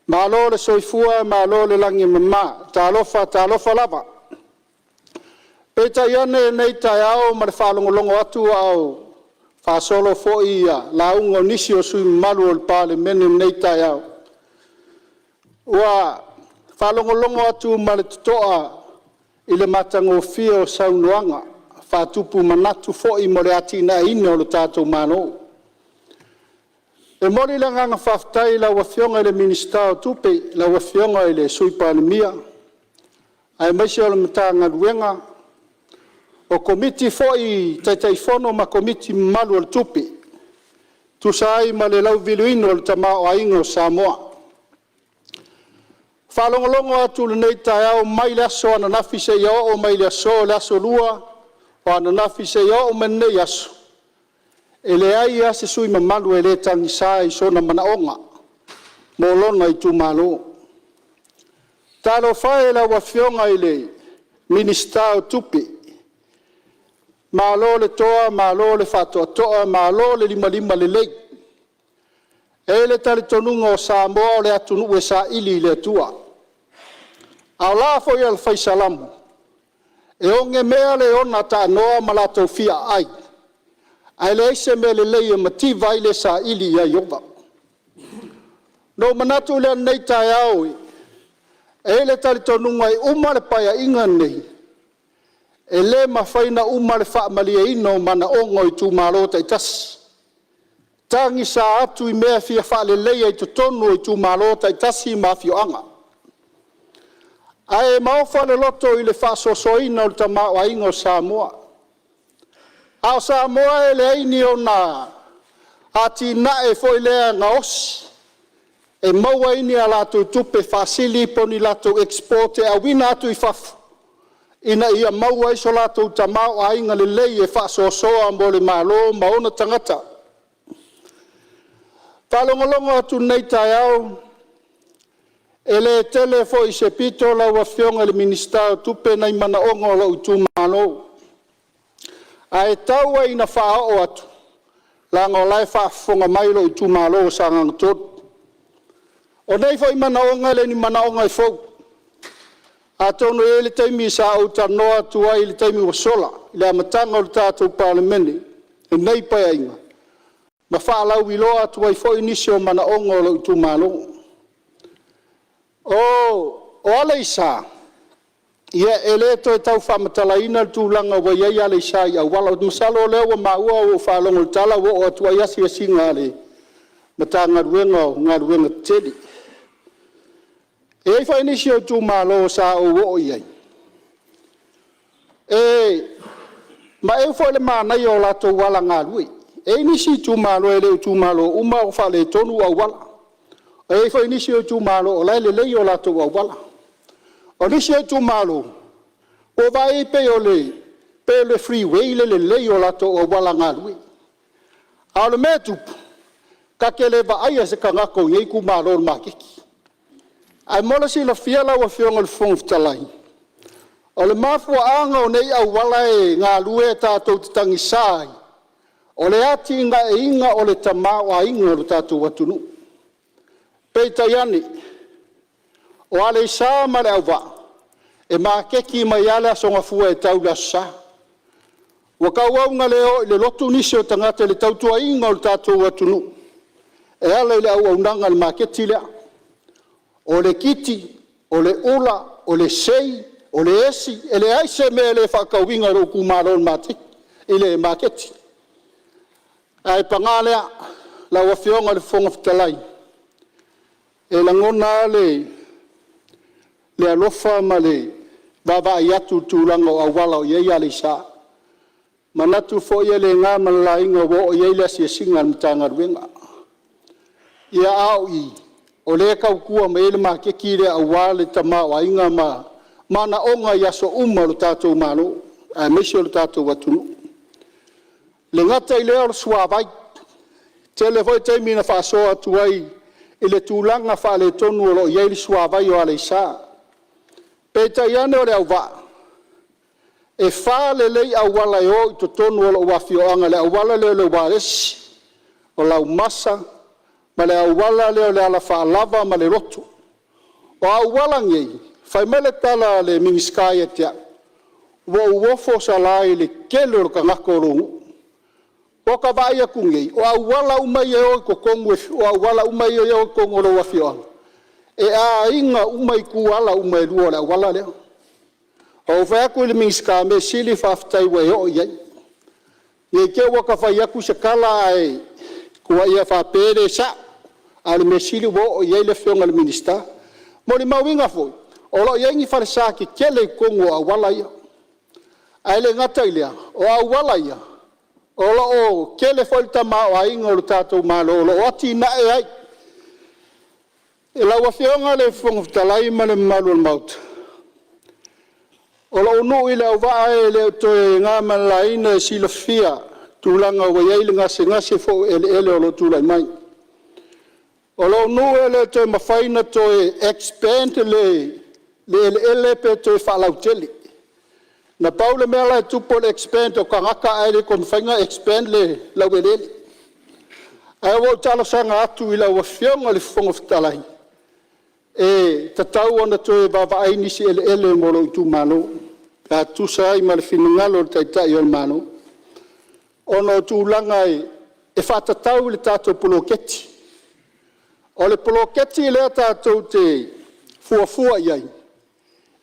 Speaker 2: Malo le soifua malo le lagi e mama, talofa talofa lava. Peitai ane i lenei taeao ma le faalogologo atu a o faasolo foi lauga a nisi o sui usufono mamalu o le Palemene i lenei taeao, ua faalogologo atu ma le totoa i le matagofie o saunoaga faatupu manatu foi mo le atiaeina o le tatou Malo. E momoli le agaga faafetai i lau Afioga i le Minisita o Tupe, lau Afioga i le Sui Palemia, aemaise o le Matagaluega, o Komiti foi Taitaifono ma Komiti mamalu o le Tupe e tusa ai ma le lauliliuina o le tamaoaiga o Samoa. E faalogologo atu i lenei taeao mai le aso ananafi seia oo mai le aso, le aso Lua o ananafi seia oo mai lenei aso, e leai lava se sui usufono mamalu e le tagisa i sona manaoga mo lona itumalo. Talofa e i lau Afioga i le Minisita o Tupe, malo le toa malo le faatoatoa malo le limalima lelei. E i ai le talitonuga o Samoa o le atunuu e saili i le Atua. A o la foi a le fai Salamo, e ogemea le ona taanoa ma latou fia aai, ae leai se mea lelei e mativa ai le saili ia Ieova. Ona ou manatu lea i lenei taeao, e i ai le talitonuga e uma le Paeaiga lenei, e le mafai ona uma le faamalieina o manaoga o itumalo taitasi, tagisa atu i mea e fia faaleleia i totonu o itumalo taitasi ma afioaga. Ae maofa le loto i le faasoasoaina o le tamaoaiga o Samoa. A o Samoa e leai ni ona atinae foi lea gaosi e maua ai ni a latou tupe faasili po o ni latou export e auina atu i fafo ina ia maua ai so latou tamaoaiga lelei e faasoasoa mo le Malo ma ona tagata. E faalogologo atu i lenei taeao, e le tele foi se pito lau Afioga i le Minisita o Tupe nai manaoga o lou itumalo, ae tau lava ina faaoo atu leaga o la e faafofoga mai lou itumalo o Sagaga 3. O nei foi manaoga e le o ni manaoga e fou. Atonu e i ai le taimi sa ou talanoa atu ai i le taimi ua sola i le amataga o le tatou Palemene i lenei Paeaiga, ma faalauiloa atu ai foi nisi o manaoga o lou itumalo. O Aleisa, ia e le toe tau faamatalaina le tulaga ua i ai Aleisa i auala. Masalo o lea ua maua ua ou faalogo i le tala ua oo atu ai asiasiga a le Matagaluega o Galuega Tetele. E i ai foi nisi o itumalo sa ou oo i ai, e maeu foi le manaia o latou auala galue. E i ai nisi itumalo, e le o itumalo uma o faaletonu auala. E i ai foi nisi o itumalo o la e lelei o latou auala. O nisi o itumalo, ua ou vaai i ai pei o le freeway le lelei o latou auala galue. A o le mea e tupu, Ta te le vaaia se tagata o lenei itumalo i le maketi. Ae mo le silafia lau Afioga i le Fofoga Fetalai, o le mafuaaga o nei auala e galue tatou te tagisa ai, o le atinaeina o le tamaoaiga o le tatou atunuu. Peitai ane, o Aleisa ma Leauvaa e maketi mai lava le Aso Gafua e tau i le Aso Sa. Ua tauau ina le o i le lotu nisi o tagata i le tautuaina o le tatou atunuu e ala i le auaunaga a le maketi lea. O le titi, o le ula, o le sei, o le esi, e leai se mea e le faatauina e lou itumalo i le maketi. Ae paga lea, lau Afioga i le Fofoga Fetalai, e lagona lava le alofa ma le vaavaai atu i le tulaga o auala o i ai Aleisa. E manatu foi e le na ma le laina ua oo i ai le asiasiga a le Matagaluega. Ia, a o i o lea e tautua mai ai le maketi lea aua le tamaoaiga ma manaoga i aso uma o le tatou Malo aemaise o le tatou atunuu. E le gata i lea o le suavai. E tele foi taimi na faasoa atu ai i le tulaga faaletonu o lo o i ai le suavai o Aleisa. Peitai ane o Leauvaa, e fa lelei auala e o i totonu o lou afioaga i le auala lea o le Uaesi, o Laumasa ma le auala lea o le alafaalava ma le lotu. O auala nei, fai mai le tala a le Minisita ia te au, “Ua ou ofo Sala i le tele o le tagata o lou nuu.” Ua ta vaai atu nei, o auala uma ia e o i totonu o auala uma ia e o i totonu o lou afioaga, e aiga uma itu ala uma e lua o le auala lea. Ou fai atu i le Minisita, mea sili faafetai ua e oo i ai, ne i te i ua ta fai atu se tala ae ua e faapea e le sao, a o le mea sili ua oo i ai le Afioga i le Minisita. E molimauina foi o lo o i ai ni falesa tetele i totonu o auala ia. Ae le gata i lea, o auala ia o lo o tele foi le tamaoaiga o le tatou Malo o lo o atinae ai. Lau Afioga i le Fofoga Fetalai ma le mamalu o le Maota, o lou nuu i Leauvaa e le o toe na ma le laina e silafia tulaga ua i ai le gasegase foi o eleele o lo o tulai mai. O lou nuu e le toe mafai ona toe expand le eleele pe toe faalautele. Na pau le mea la e tupu o le expand o tagata ae le toe mafai ona expand le laueleele. Ae ua ou talosaga atu i lau Afioga i le Fofoga Fetalai, e tatau ona toe vaavaai nisi eleele mo lou itumalo pe a tusa ai ma le finagalo o le Taitai o le Malo, ona o tulaga e faatatau i le tatou poloketi. O le poloketi lea tatou te fuafua i ai,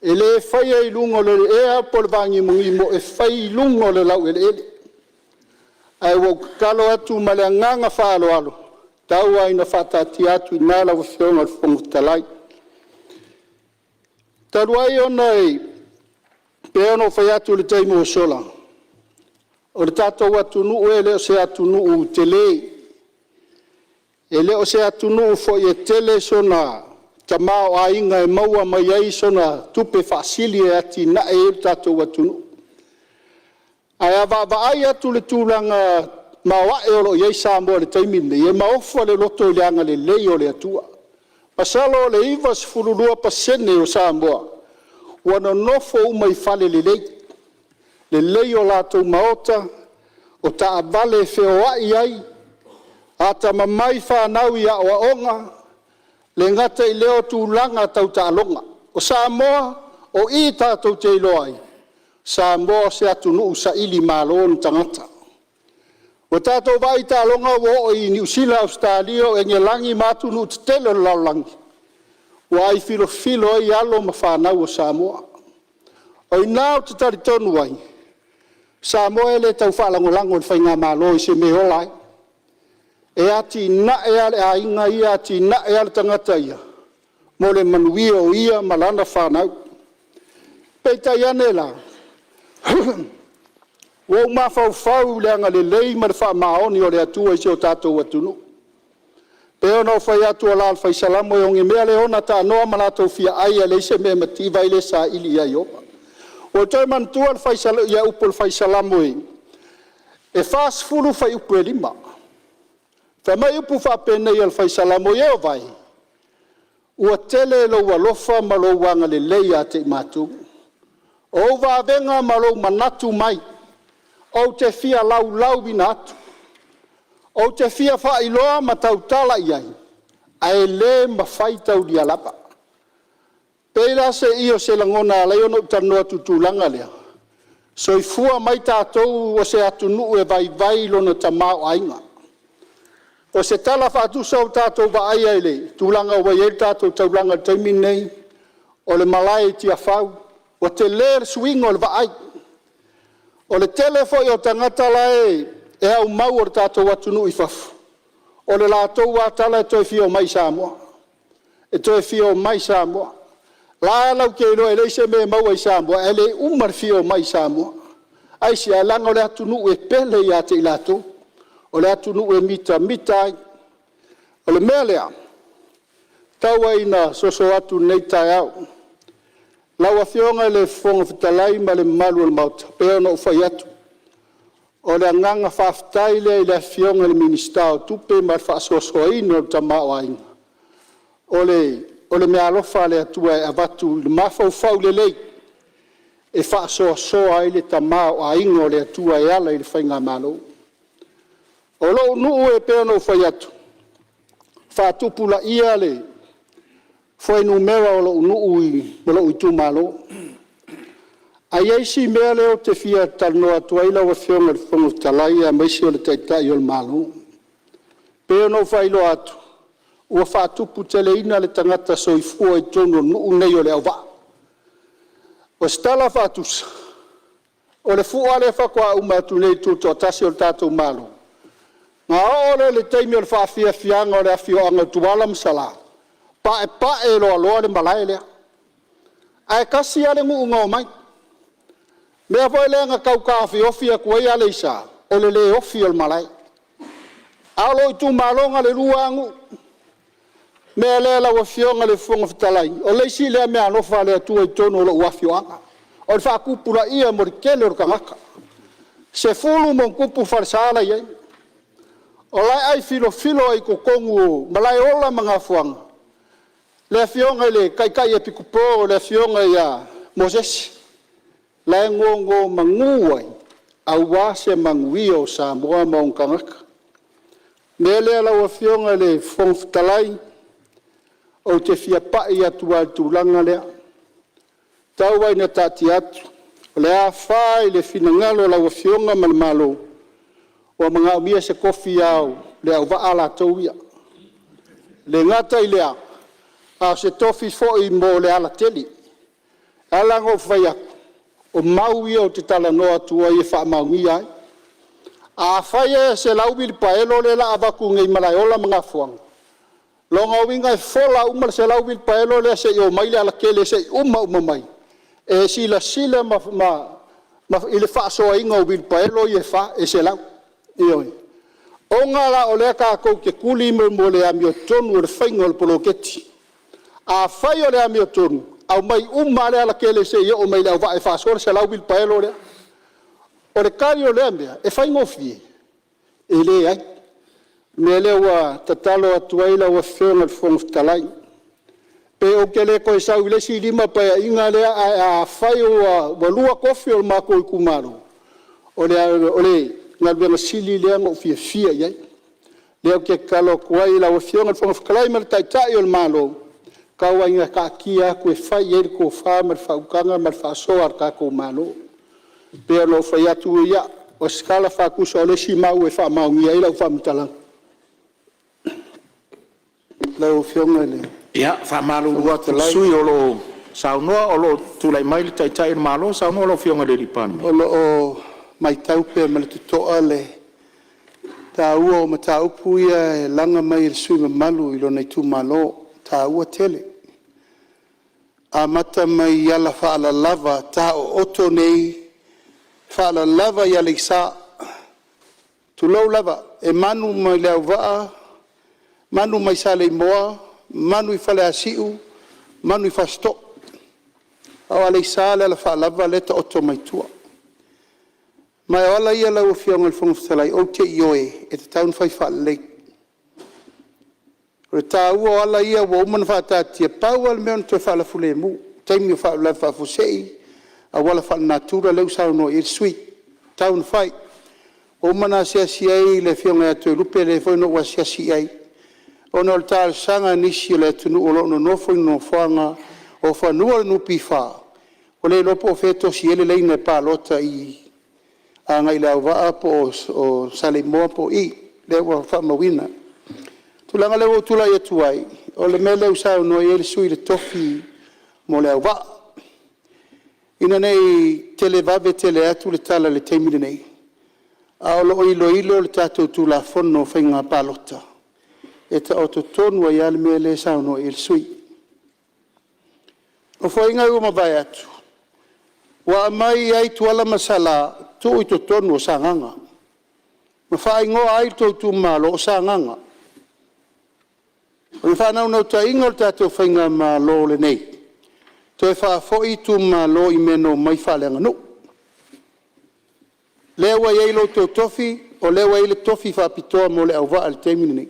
Speaker 2: e le faia i luga o le ea po o le vanimonimo, e fai i luga o le laueleele. Ae ua ou tatalo atu ma le agaga faaaloalo, tau lava ina faataatia atu i ina lau Afioga i le Fofoga Fetalai. Talu ai ona e pei ona ou fai atu i le taimi ua sola, o le tatou atunuu e le o se atunuu tele, e le o se atunuu foi e tele sona tamaoaiga e maua mai ai sona tupe faasili e atinae ai le tatou atunuu. Ae a vaavaai atu i le tulaga maoae o lo o i ai Samoa i le taimi lenei, e maofa le loto i le agalelei o le Atua. Masalo o le 92% o Samoa ua nonofo uma i fale lelei, lelei o latou maota, o taavale e feoai ai, atamamai fanau i aoaoga, e le gata i lea o tulaga tau taaloga. O Samoa, o i tatou te iloa ai, o Samoa o se atunuu sailimalo ona tagata. Ua tatou vaai i taaloga ua oo i Niu Sila, Ausetalia, o Engelagi ma atunuu tetele o le lalolagi ua ai filofilo ai alo ma fanau a Samoa. O i ina ou te talitonu ai, o Samoa e le tau faalagolago i le faigamalo i se mea e ola ai. E atinae lava le aiga ia, atinae lava le tagata ia mo le manuia o ia ma lana fanau. Peitai ane la, ua ou mafaufau i le agalelei ma le faamaoni o le Atua i si o tatou atunuu. E pei ona ou fai atu o le la o le fai Salamo e ogemea le ona taanoa ma latou fiaai ae leai se mea e mativa ai le saili ia Ieova. Ua ou toe manatua upu o le fai Salamo e 40 fuaiupu e 5. Fai mai upu faapenei o le Fai Salamo, Ieova e, ua tele lou alofa ma lou agalelei ia te i matou. O ou vavega ma lou manatu mai, ou te fia laulauina atu. Ou te fia faailoa ma tautala i ai, ae le mafai taulia lava. E pei la o se lagona e ala ai ona ou talanoa atu i le tulaga lea, soifua mai tatou o se atunuu e vaivai lona tamaoaiga. O se tala faatusa ua tatou vaaia i le tulaga ua i ai le tatou taulaga i le taimi lenei, o le malae i Tiafau, ua tele le suiga o le vaai. O le tele foi o tagata la e aumau o le tatou atunuu i fafo, o le latou lava tala e toe fia omai i Samoa, e toe fia omai i Samoa. O la e latou te iloa e leai se mea e maua i Samoa, ae le uma le fia omai i Samoa. Aisea? Leaga o le atunuu e pele ia te i latou, o le atunuu e mitamita ai. O le mea lea, tau ai ina soso atu i lenei taeao, lau Afioga i le Fofoga Fetalai ma le mamalu o le Maota, e pei ona ou fai atu, o le agaga faafetai lea i le Afioga i le Minisita o Tupe ma le faasoasoaina o le tamaoaiga. O le meaalofa a le Atua e avatu i le mafaufau lelei e faasoasoa ai le tamaoaiga o le Atua e ala i le faigamalo. O lou nuu e pei ona ou fai atu, faatupulaia le fuainumera o lou nuu ma lou itumalo. Ae i ai si mea lea ou te fia talanoa atu ai lau Afioga i le Fofoga Fetalai aemaise o le Taitai o le Malo. E pei ona ou faailoa atu, ua faatuputeleina le tagata soifua i totonu o le nuu lenei o Leauvaa. O se tala faatusa, o le fua lea faatoa uma atu nei i le tutoatasi o le tatou Malo, ona oo lea i le taimi o le faafiafiaga o le afioaga o Tuala ma Salã, paepae loaloa le malae lea, ae tasi lava le nuu na omai. O le mea foi lea na tau taofiofi atu ai Aleisa, o le le ofi o le malae. A o lou itumalo na o le lua lava nuu. O le mea lea lau Afioga i le Fofoga Fetalai, o le isi lea meaalofa a le Atua i totonu o lou afioaga, o le faatupulaia mo le tele o tagata. E 10+ falesa la e i ai. O la e ai filofilo ai i totonu o Malaeola ma Gafoaga le afioga i le Taitai Epikopo le afioga ia Mosese, la e nonomanu ai aua se manuia o Samoa ma ona tagata. O le mea lea lau Afioga i le Fofoga Fetalai, ou te fia pai atu lava i le tulaga lea, tau lava ina taatia atu, o le a fa i le finagalo o lau Afioga ma le Malo, ua manaomia se tofi Ao o Leauvaa latou ia. E le gata i lea, a o se tofi foi mo Lealatele. E ala ona ou fai atu, o mau ia ou te talanoa atu ai e faamaonia ai. Afai e 100 uilipaelo lea o le a avatu nei i Malaeola ma Gafoaga, lona uiga e fola uma le 100 uilipaelo lea seia oo mai Lealatele seia uma uma mai, e silasila i le faasoaina o uilipaelo ia e 4 e 100. Ioe. Ona la o lea tatou te tuli mea o le amiotonu o le faiga o le poloketi. Afai o le amiotonu, aumai uma lava Lealatele seia oo mai i Leauvaa e faasoa le 100 uilipaelo lea. O le tali o lea mea, e faigofie? E leai. O le mea lea ua tatalo atu ai lau Afioga i le Fofoga Fetalai, pe ou te le toe sau i le isi 5 Paeaiga lea, ae afai ua lua tofi o le matou itumalo, o le galuega sili lea ona ou fiafia i ai. O lea ou te tatalo atu ai i lau Afioga i le Fofoga Fetalai ma le Taitai o le Malo, tau lava ina taatia atu e fai i ai le tofa ma le faautaga ma le faasoa a le tatou Malo. E pei ona ou fai atu, ia, o se tala faatusa o le isi mau e faamaonia ai lau faamatalaga. Lau Afioga i le
Speaker 1: Ia, e faamalulu
Speaker 2: Fofoga
Speaker 1: atu i le
Speaker 2: Fetalai…
Speaker 1: sui usufono o lo o saunoa o lo o tulai mai le Taitai o le Malo. Saunoa lau Afioga i le Palemia.
Speaker 2: O lo o matau pea ma le totoa le taua o mataupu ia e laga mai e le sui usufono mamalu i lona itumalo, e taua tele. E amata mai i alafaalalava taooto nei, faalalava i Aleisa, tulou lava, e manu mai Leauvaa, manu mai Saleimoa, manu i Faleasiu, manu i Fasitoo, a o Aleisa le alafaalava lea e taoto mai tua. Ma o ala ia lau Afioga i le Fofoga Fetalai, ou te ioe, e tatau ona fai faalelei. O le taua o ala ia ua uma ona faataatia, pau lava le mea o le toe faalafulemu i taimi o faalavelave faafuasei, auala faalenatura lea ua saunoa i ai le sui usufono, e tatau ona fai. Ua uma ona asiasi i ai le Afioga ia Toelupe, lea foi na ou asiasi i ai, ona o le talosaga a nisi o le atunuu o lo o nonofo i nofoaga o fanua o le NPF, ua le iloa po o fea e tosi ai le laina e palota agai i Leauvaa po o Saleimoa po o i, lea ua faamauina. O le tulaga lea ua ou tulai atu ai, o le mea lea ua saunoa i ai le sui usufono i le tofi mo Leauvaa. Ina ne i televave tele atu le tala i le taimi lenei, ae o lo o iloilo le tatou Tulafono o Faiga Palota e taoto tonu ai lava le mea lea e saunoa i ai le sui usufono. O Nofoaiga ua mavae atu, ua aumai ai Tuala ma Sala tuu i totonu o Sagaga ma faaigoa ai le tou itumalo o Sagaga. O le faanaunautaiga o le tatou faigamalo lenei, toe faafoi itumalo i mea na omai faaleaganuu. Lea ua i ai lo outou tofi, o lea ua i ai le tofi faapitoa mo Leauvaa i le taimi lenei,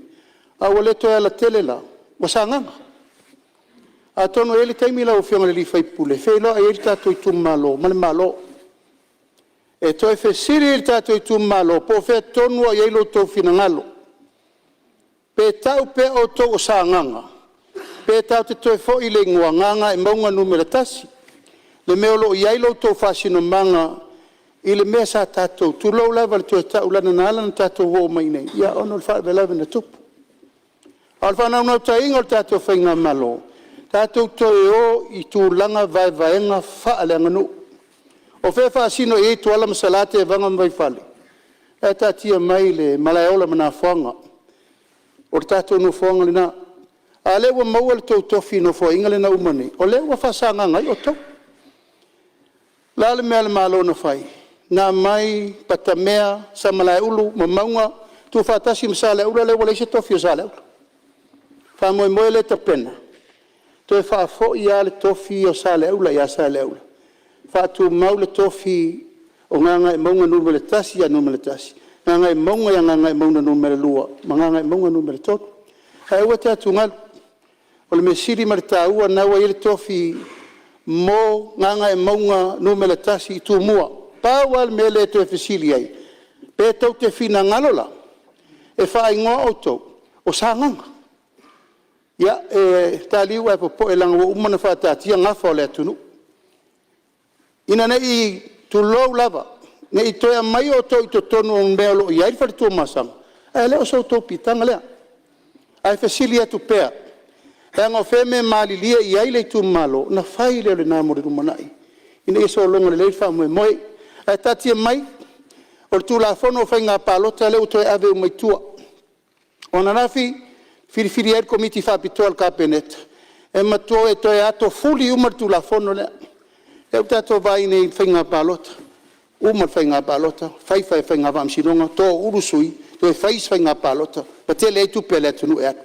Speaker 2: a ua le toe alatele la, ua Sagaga. Atonu e i ai le taimi lau Afioga i le sui usufono e feiloai ai le tatou itumalo ma le Malo e toe fesili le tatou itumalo po o fea tonu lava o i ai lo outou finagalo, pe tau pea outou o Sagaga pe tatou te toe foi i le igoa Gagaemauga 1, le mea o lo o i ai lo outou faasinomaga i le mea sa tatou, tulou lava le toe tau, leaga na ala ona tatou oo mai i inei, ona o le faalavelave na tupu. A o le faanaunautaiga o le tatou faigamalo, tatou toe o i tulaga vaevaega faaleaganuu. O fea e faasino i ai Tuala ma Sala, Tevaga ma Vaifale? Ae taatia mai le Malaeola ma Nafoga, o le tatou nofoaga lena. A o lea ua maua le tou tofi i le Nofoaiga lea na uma nei, o lea ua faasagaga ai outou. O le a le mea a le Malo na fai? Na aumai Patamea, Samalaeulu ma Mauga tuufaatasi ma Saleaula lea ua leai se tofi o Saleaula. O le faamoemoe lea e tapena, toe faafoi lava le tofi o Saleaula ia Saleaula, faatumau le tofi o Gagaemauga 1 ia Nu.1, Gagaemauga ia Gagaemauga 2 ma Gagaemauga 3. Ae aua e te atugalu, o le mea sili ma le taua o lena ua i ai le tofi mo Gagaemauga 1 i Tumua. Pau lava le mea lea e toe fesili ai, pe tou te finagalo la e faaigoa outou o Sagaga. Ia, ta liu ae popoe leaga ua uma ona faataatia gafa o le atunuu, ina ne i, tulou lava, ne i toe aumai outou i totonu o mea o lo o i ai le fale Tuamasaga, ae le o so outou piitaga lea. Ae fesili atu pea, leaga o fea e malilie i ai le itumalo, ona fai lea o lena mo le lumanai, ina ia sologa lelei le faamoemoe. Ae taatia mai, o le Tulafono o Faiga Palota lea ua toe ave uma i tua. O ananafi na filifili ai le Komiti Faapitoa a le Kapeneta e toe atofuli uma le Tulafono lea. Lea ua tatou vaai nei i le faiga palota, uma le faiga palota fai faiga faamasinoga, toaulu sui, toe fai isi faiga palota ma tele ai tupe a le atunuu e alu. E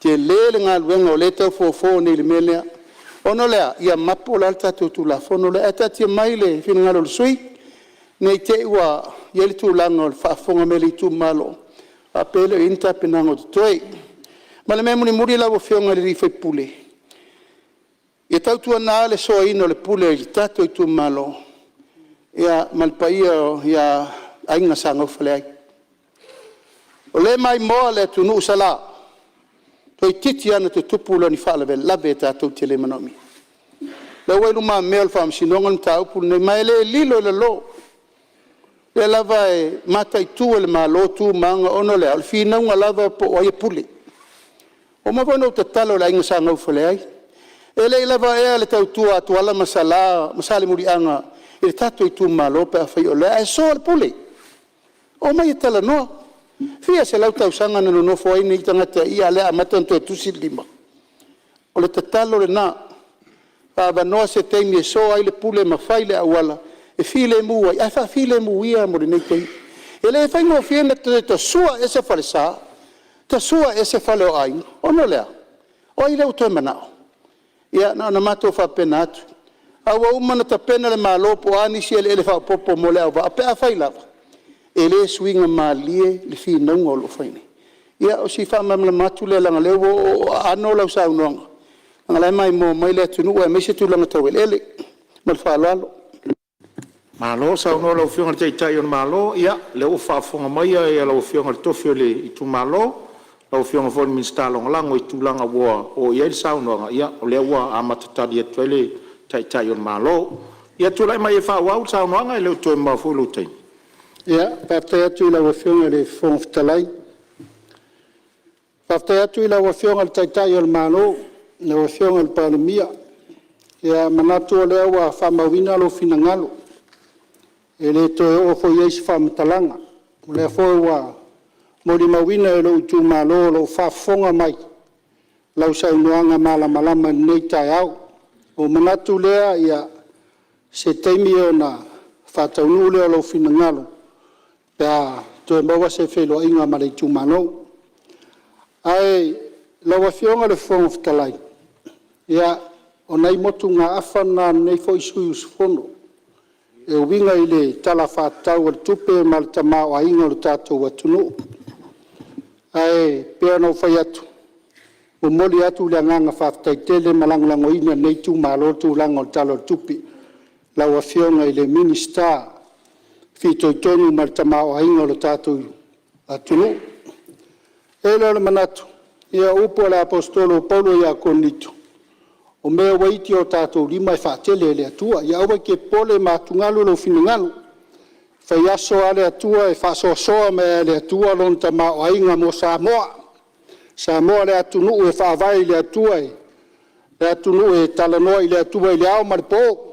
Speaker 2: tele le galuega o lea e tau fofo nei i le mea lea. Ona o le a? Ia mapo la le tatou Tulafono lea. Ae taatia mai le finagalo o le sui usufono, ne i te i ua i ai le tulaga o le faafofoga mai a le itumalo faapea e le o i ai ni tapenaga o totoe. Ma le mea mulimuli lau Afioga i le sui usufono, ia tautuana le soaina o le pule i le tatou itumalo ma le paia ia Aiga Sa Naufaleai. O lea e maimoa le atunuu Sala, toeitiiti lava ona tutupu ni faalavelave tatou te le manaomia. O lea ua i lumamea o le faamasinoga le mataupu lenei, ma e le lilo i lalo. O lea lava e mataitu e le Malo tu ma aga, ona o le a? O le finauga lava po o ai e pule. Ua uma foi ona ou tatalo i le aiga Sa Naufaleai, e le i lava ea le tautua a Tuala ma Sala ma Salemuliaga i le tatou itumalo pe afai o lea, ae soa le pule. Omai e talanoa. E fia selau tausaga na nonofo ai nei tagata i i, a o lea ua amata ona toe tusi le lima? O le tatalo lena, avanoa se taimi e soa ai le pule ma fai le auala e filemu ai, ae faafilemu ia mo lenei taimi. E le faigofie ona toe tasua ese falesa, tasua ese fale o aiga, ona o le a? O ai lea ua toe manao? Ia na ona matou faapena atu, ae ua uma ona tapena le Malo po o a nisi eleele faaopoopo mo Leauvaa pe afai lava e le suiga malie le finauga o lo o fai nei. Ia o si faamalamalama atu lea leaga o lea ua oooo aano lau saunoaga, leaga o la e maimoa mai le atunuu aemaise tulaga tau eleele. Ma le faaaloalo.
Speaker 1: Malo saunoa i lau Afioga i le Taitai o le Malo. Ia, o lea ua faafofoga mai lau Afioga i le tofi o le itumalo, lau Afioga foi i le Minisita Lagolago i tulaga ua oo i ai le saunoaga. Ia o lea ua amata tali atu ai le Taitai o le Malo. Ia, tulai mai e faaauau le saunoaga, e le o toe mamao foi lou taimi.
Speaker 2: Ia, faafetai atu i lau Afioga i le Fofoga Fetalai. Faafetai atu i lau Afioga i le Taitai o le Malo lau Afioga i le Palemia. E manatu o lea ua faamauina lou finagalo, e le toe oo foi i ai se faamatalaga. O lea foi ua molimauina e lou itumalo o lo o faafofoga mai lau saunoaga malamalama i lenei taeao. Ona ou manatu lea, o se taimi ona faataunuu lea o lou finagalo pe a toe maua se feiloaiga ma le itumalo. Ae lau Afioga i le Fofoga Fetalai, ia, o nai motugaafa na a lenei foi sui usufono e uiga i le Tala Faatatau o le Tupe ma le tamaoaiga o le tatou atunuu. Ae pei ona ou fai atu, e momoli atu le agaga faafetai tele ma lagolagoina e lenei itumalo le tulaga o le Tala o le Tupe i lau Afioga i le Minisita fitoitonu ma le tamaoaiga o le tatou atunuu. Ona i ai lea o le manatu, ia o upu a le Aposetolo o Paulo ia Korinito, o mea ua iti i o tatou lima e faatele e le Atua. Ia aua e te popole ma atugalu lou finagalo, e fai aso lava le Atua e faasoasoa mai lava e le Atua lona tamaoaiga mo Samoa. O Samoa o le atunuu e faavae i le Atua, o le atunuu e talanoa i le Atua i le ao ma le po.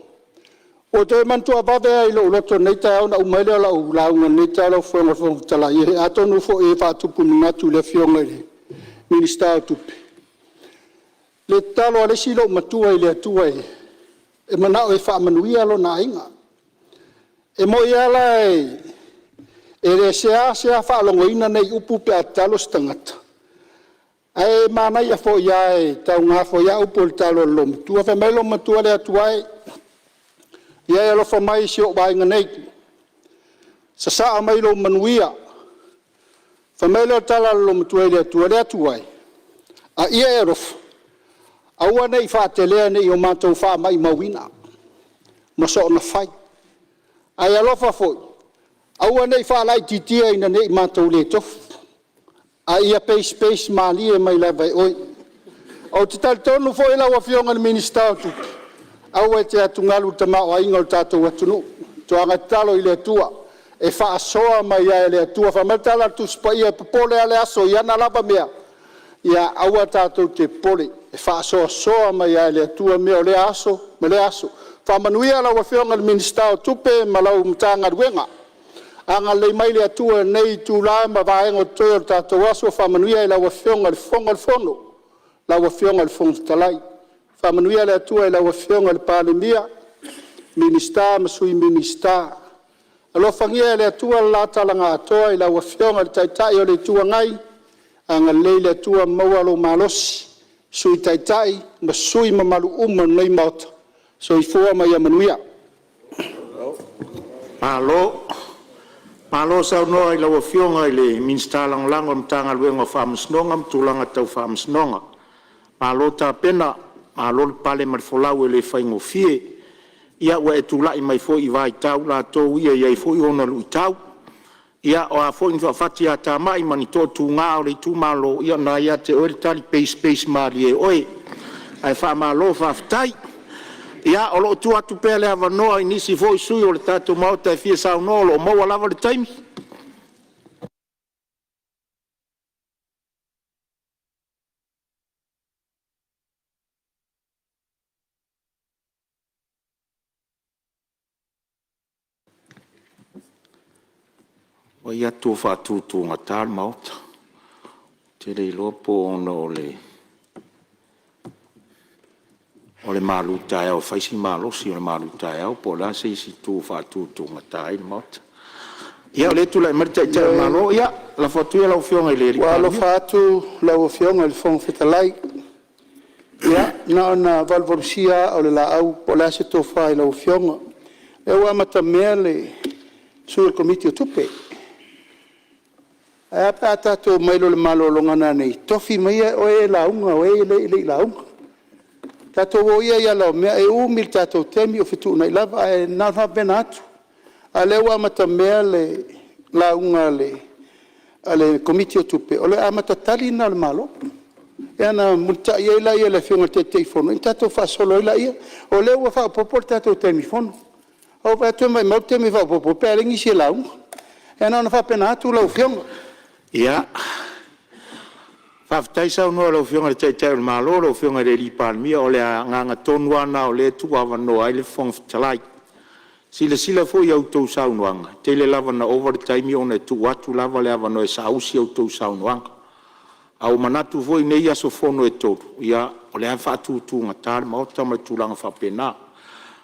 Speaker 2: Ua toe manatua vave lava i lou loto i lenei taeao ona uma ai lea o lau lauga i lenei taeao lau Afioga i le Fofoga Fetalai, atonu foi e faatupu manatu i le Afioga i le Minisita o Tupe, le tatalo a le isi loomatua i le Atua e manao e faamanuia lona aiga. E moni lava la e le seasea faalogoina nei upu pe a tatalo se tagata, ae manaia foi lava e tauga foi lava upu o le tatalo a le loomatua. Fai mai le loomatua, “Le Atua e, ia e alofa mai i si ou aiga nei, sasaa mai lou manuia.” Fai mai lea o le tala a le loomatua i le Atua, “Le Atua e, a ia e alofa, aua ne i faatelea ne i o matou faamaumauina ma soona fai, ae alofa foi, aua ne i faalaititia ina ne i matou le tofu, a ia pesipesi malie mai lava e oe.” Ou te talitonu foi lau Afioga i le Minisita o Tupe, aua e te atugalu i le tamaoaiga o le tatou atunuu, toaga tatalo i le Atua e faasoa mai lava e le Atua. Fai mai le tala a le Tusi Paia, e popole lava le aso i ana lava mea, ia aua tatou te popole, e faasoasoa mai lava e le Atua mea o lea aso ma lea aso. Faamanuia lau Afioga i le Minisita o Tupe ma lau Matagaluega, agalelei mai le Atua i lenei itula ma vaega o totoe o le tatou aso, faamanuia i lau Afioga i le Fofoga o le Fono, lau Afioga i le Fofoga Fetalai. Faamanuia le Atua i lau Afioga i le Palemia, Minisita ma Sui Minisita. Alofagia e le Atua le la tala na atoa i lau Afioga i le Taitai o le Itu Agai, agalelei le Atua maua lou malosi, Sui Taitai ma sui usufono mamalu uma o lenei Maota. Soifua ma ia manuia. Malo, malo saunoa i lau Afioga i le Minisita Lagolago o le Matagaluega o Faamasinoga ma Tulaga Tau Faamasinoga. Malo tapena, malo le pale ma le folau e le faigofie. Ia ua e tulai mai foi i vaitau latou ia e i ai foi ona luitau. Ia o a foi ni faafatiatamai ma ni toatuga o le itumalo, ia o lena e ia te oe le tali, peisipeisie malie oe. Ae faamalo faafetai. Ia o lo o tuu atu pea le avanoa i nisi foi sui usufono o le tatou Maota e fia saunoa, o lo o maua lava le taimi. E vaai atu ua faatutugata le Maota, ou te le iloa po o ona o le malutaeao e fai si malosi o le malutaeao po o le a se isi itu ua faatutugata ai le Maota. Ia o lea e tulai mai le Taitai o le Malo. Ia, lafo atu ia i lau Afioga i le Ua
Speaker 1: Palemia.
Speaker 2: alofa atu lau Afioga i le Fofoga Fetalai, ia na ona valuvalusia aa o le laau po o le a se tofa i lau Afioga. O lea ua amatamea le sui o le Komiti o Tupe. Ae a pe a tatou omai loa i le malologa nanei, tofi maia oe e lauga o e le i lauga. Tatou o ia i ala o mea, e umi le tatou taimi o fetuunai lava, ae na ona faapena atu. A o lea ua amatamea le lauga a le Komiti o Tupe, o le amata tali lena a le Malo. Ia ona mulitai ai lea o le Afioga i le Taitaifono, ona tatou faasolo ai lea. O lea ua faaopoopo le tatou taimi fono. Ae ua ou vaai atu e maumau le taimi e faaopoopo ai pe a leai nisi e lauga. Ia na ona faapena atu lau Afioga. Ia, faafetai saunoa i lau Afioga i le Taitai o le Malo lau Afioga i le Palemia. O le agaga tonu lava lena o lea e tuuavanoa ai le Fofoga Fetalai. Silasila foi i a outou saunoaga, e tele lava ina ova le taimi ona e tuu atu lava le avanoa e saausi a outou saunoaga. A ua manatu foi o nei aso fono e tolu, ia o lea lava e faatutugata le Maota ma tulaga faapena.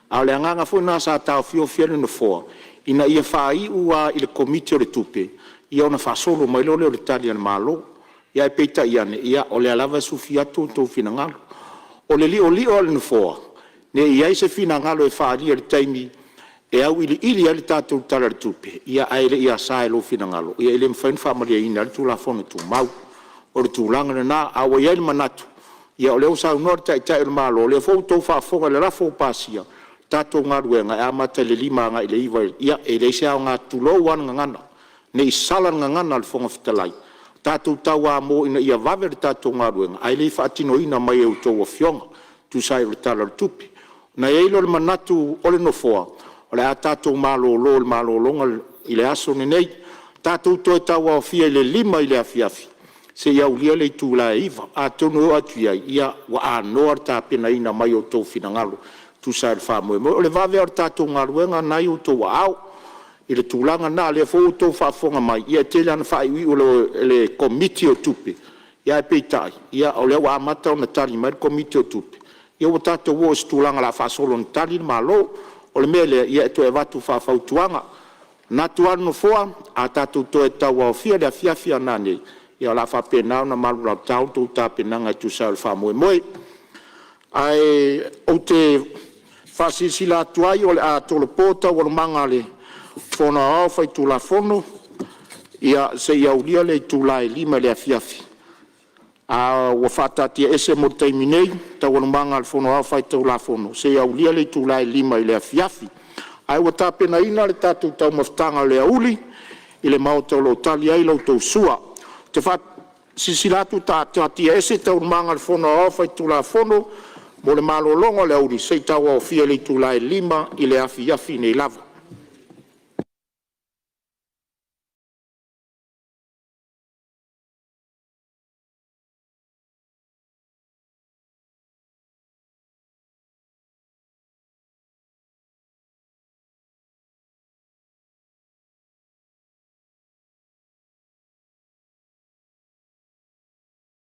Speaker 2: A o le agaga foi lena sa taofiofi ai le Nofoa, ina ia faaiu lava i le Komiti o le Tupe ia ona faasolo mai loa lea o le Tali a le Malo. Ae peitai ane, o lea lava e sufi atu outou finagalo. O le liolio lava o le Nofoa, ne i i ai se finagalo e faaalia i le taimi e auiliili ai le tatou Tala o le Tupe, ae le i asa i lou finagalo, ia e le mafai ona faamalieina ai le Tulafono Tumau. O le tulaga lena, ae ua i ai le manatu, ia o lea ua saunoa le Taitai o le Malo, o lea foi ua outou faafofoga i le lafo ua pasia, tatou galuega e amata i le 5:00 agai i le 9:00. Ia e leai se aoga, tulou lava le gagana, ne i sala le gagana a le Fofoga Fetalai, tatou tauamo ina ia vave le tatou galuega, ae le faatinoina mai e a outou afioga e tusa ai o le Tala o le Tupe. Ona i ai lea o le manatu o le Nofoa, o le a tatou malolo i le malologa i le aso lenei, tatou toe tauaofia i le 5:00 i le afiafi seia aulia le itula e 9:00. Atonu e oo atu i ai ua anoa le tapenaina mai o outou finagalo e tusa ai o le faamoemoe. O le vave lava o le tatou galuega o lena e i outou aao i le tulaga lena. O lea foi ua outou faafofoga mai, ia e tele lava ina faaiuiu e le Komiti o Tupe, ae peitai o lea ua amata ona tali mai le Komiti o Tupe, ia ua tatou oo i se tulaga o le a faasolo ina tali le Malo. O le mea lea, ia e toe avatu faafautuaga. E manatu lava le Nofoa, a tatou toe tauaofia i le afiafi a nanei, ia o le a faapena ona malulalotao la outou tapenaga e tusa ai o le faamoemoe. Ae ou te faasilasila atu ai o le a tolopo Taualumaga a le Fono Aoao Faitulafono seia aulia le itula e 5:00 i le afiafi. Ua faataatiaese mo le taimi nei Taualumaga a le Fono Aoao Faitulafono seia aulia le itula e 5:00 i le afiafi. Ae ua tapenaina le tatou taumafataga o le aoauli i le maota o lo o tali ai la outou sua. Ou te faasilasila atu ua faataatiaese Taualumaga a le Fono Aoao Faitulafono mo le malologa o le aoauli seia tauaofia i le itula e 5:00 i le afiafi nei lava.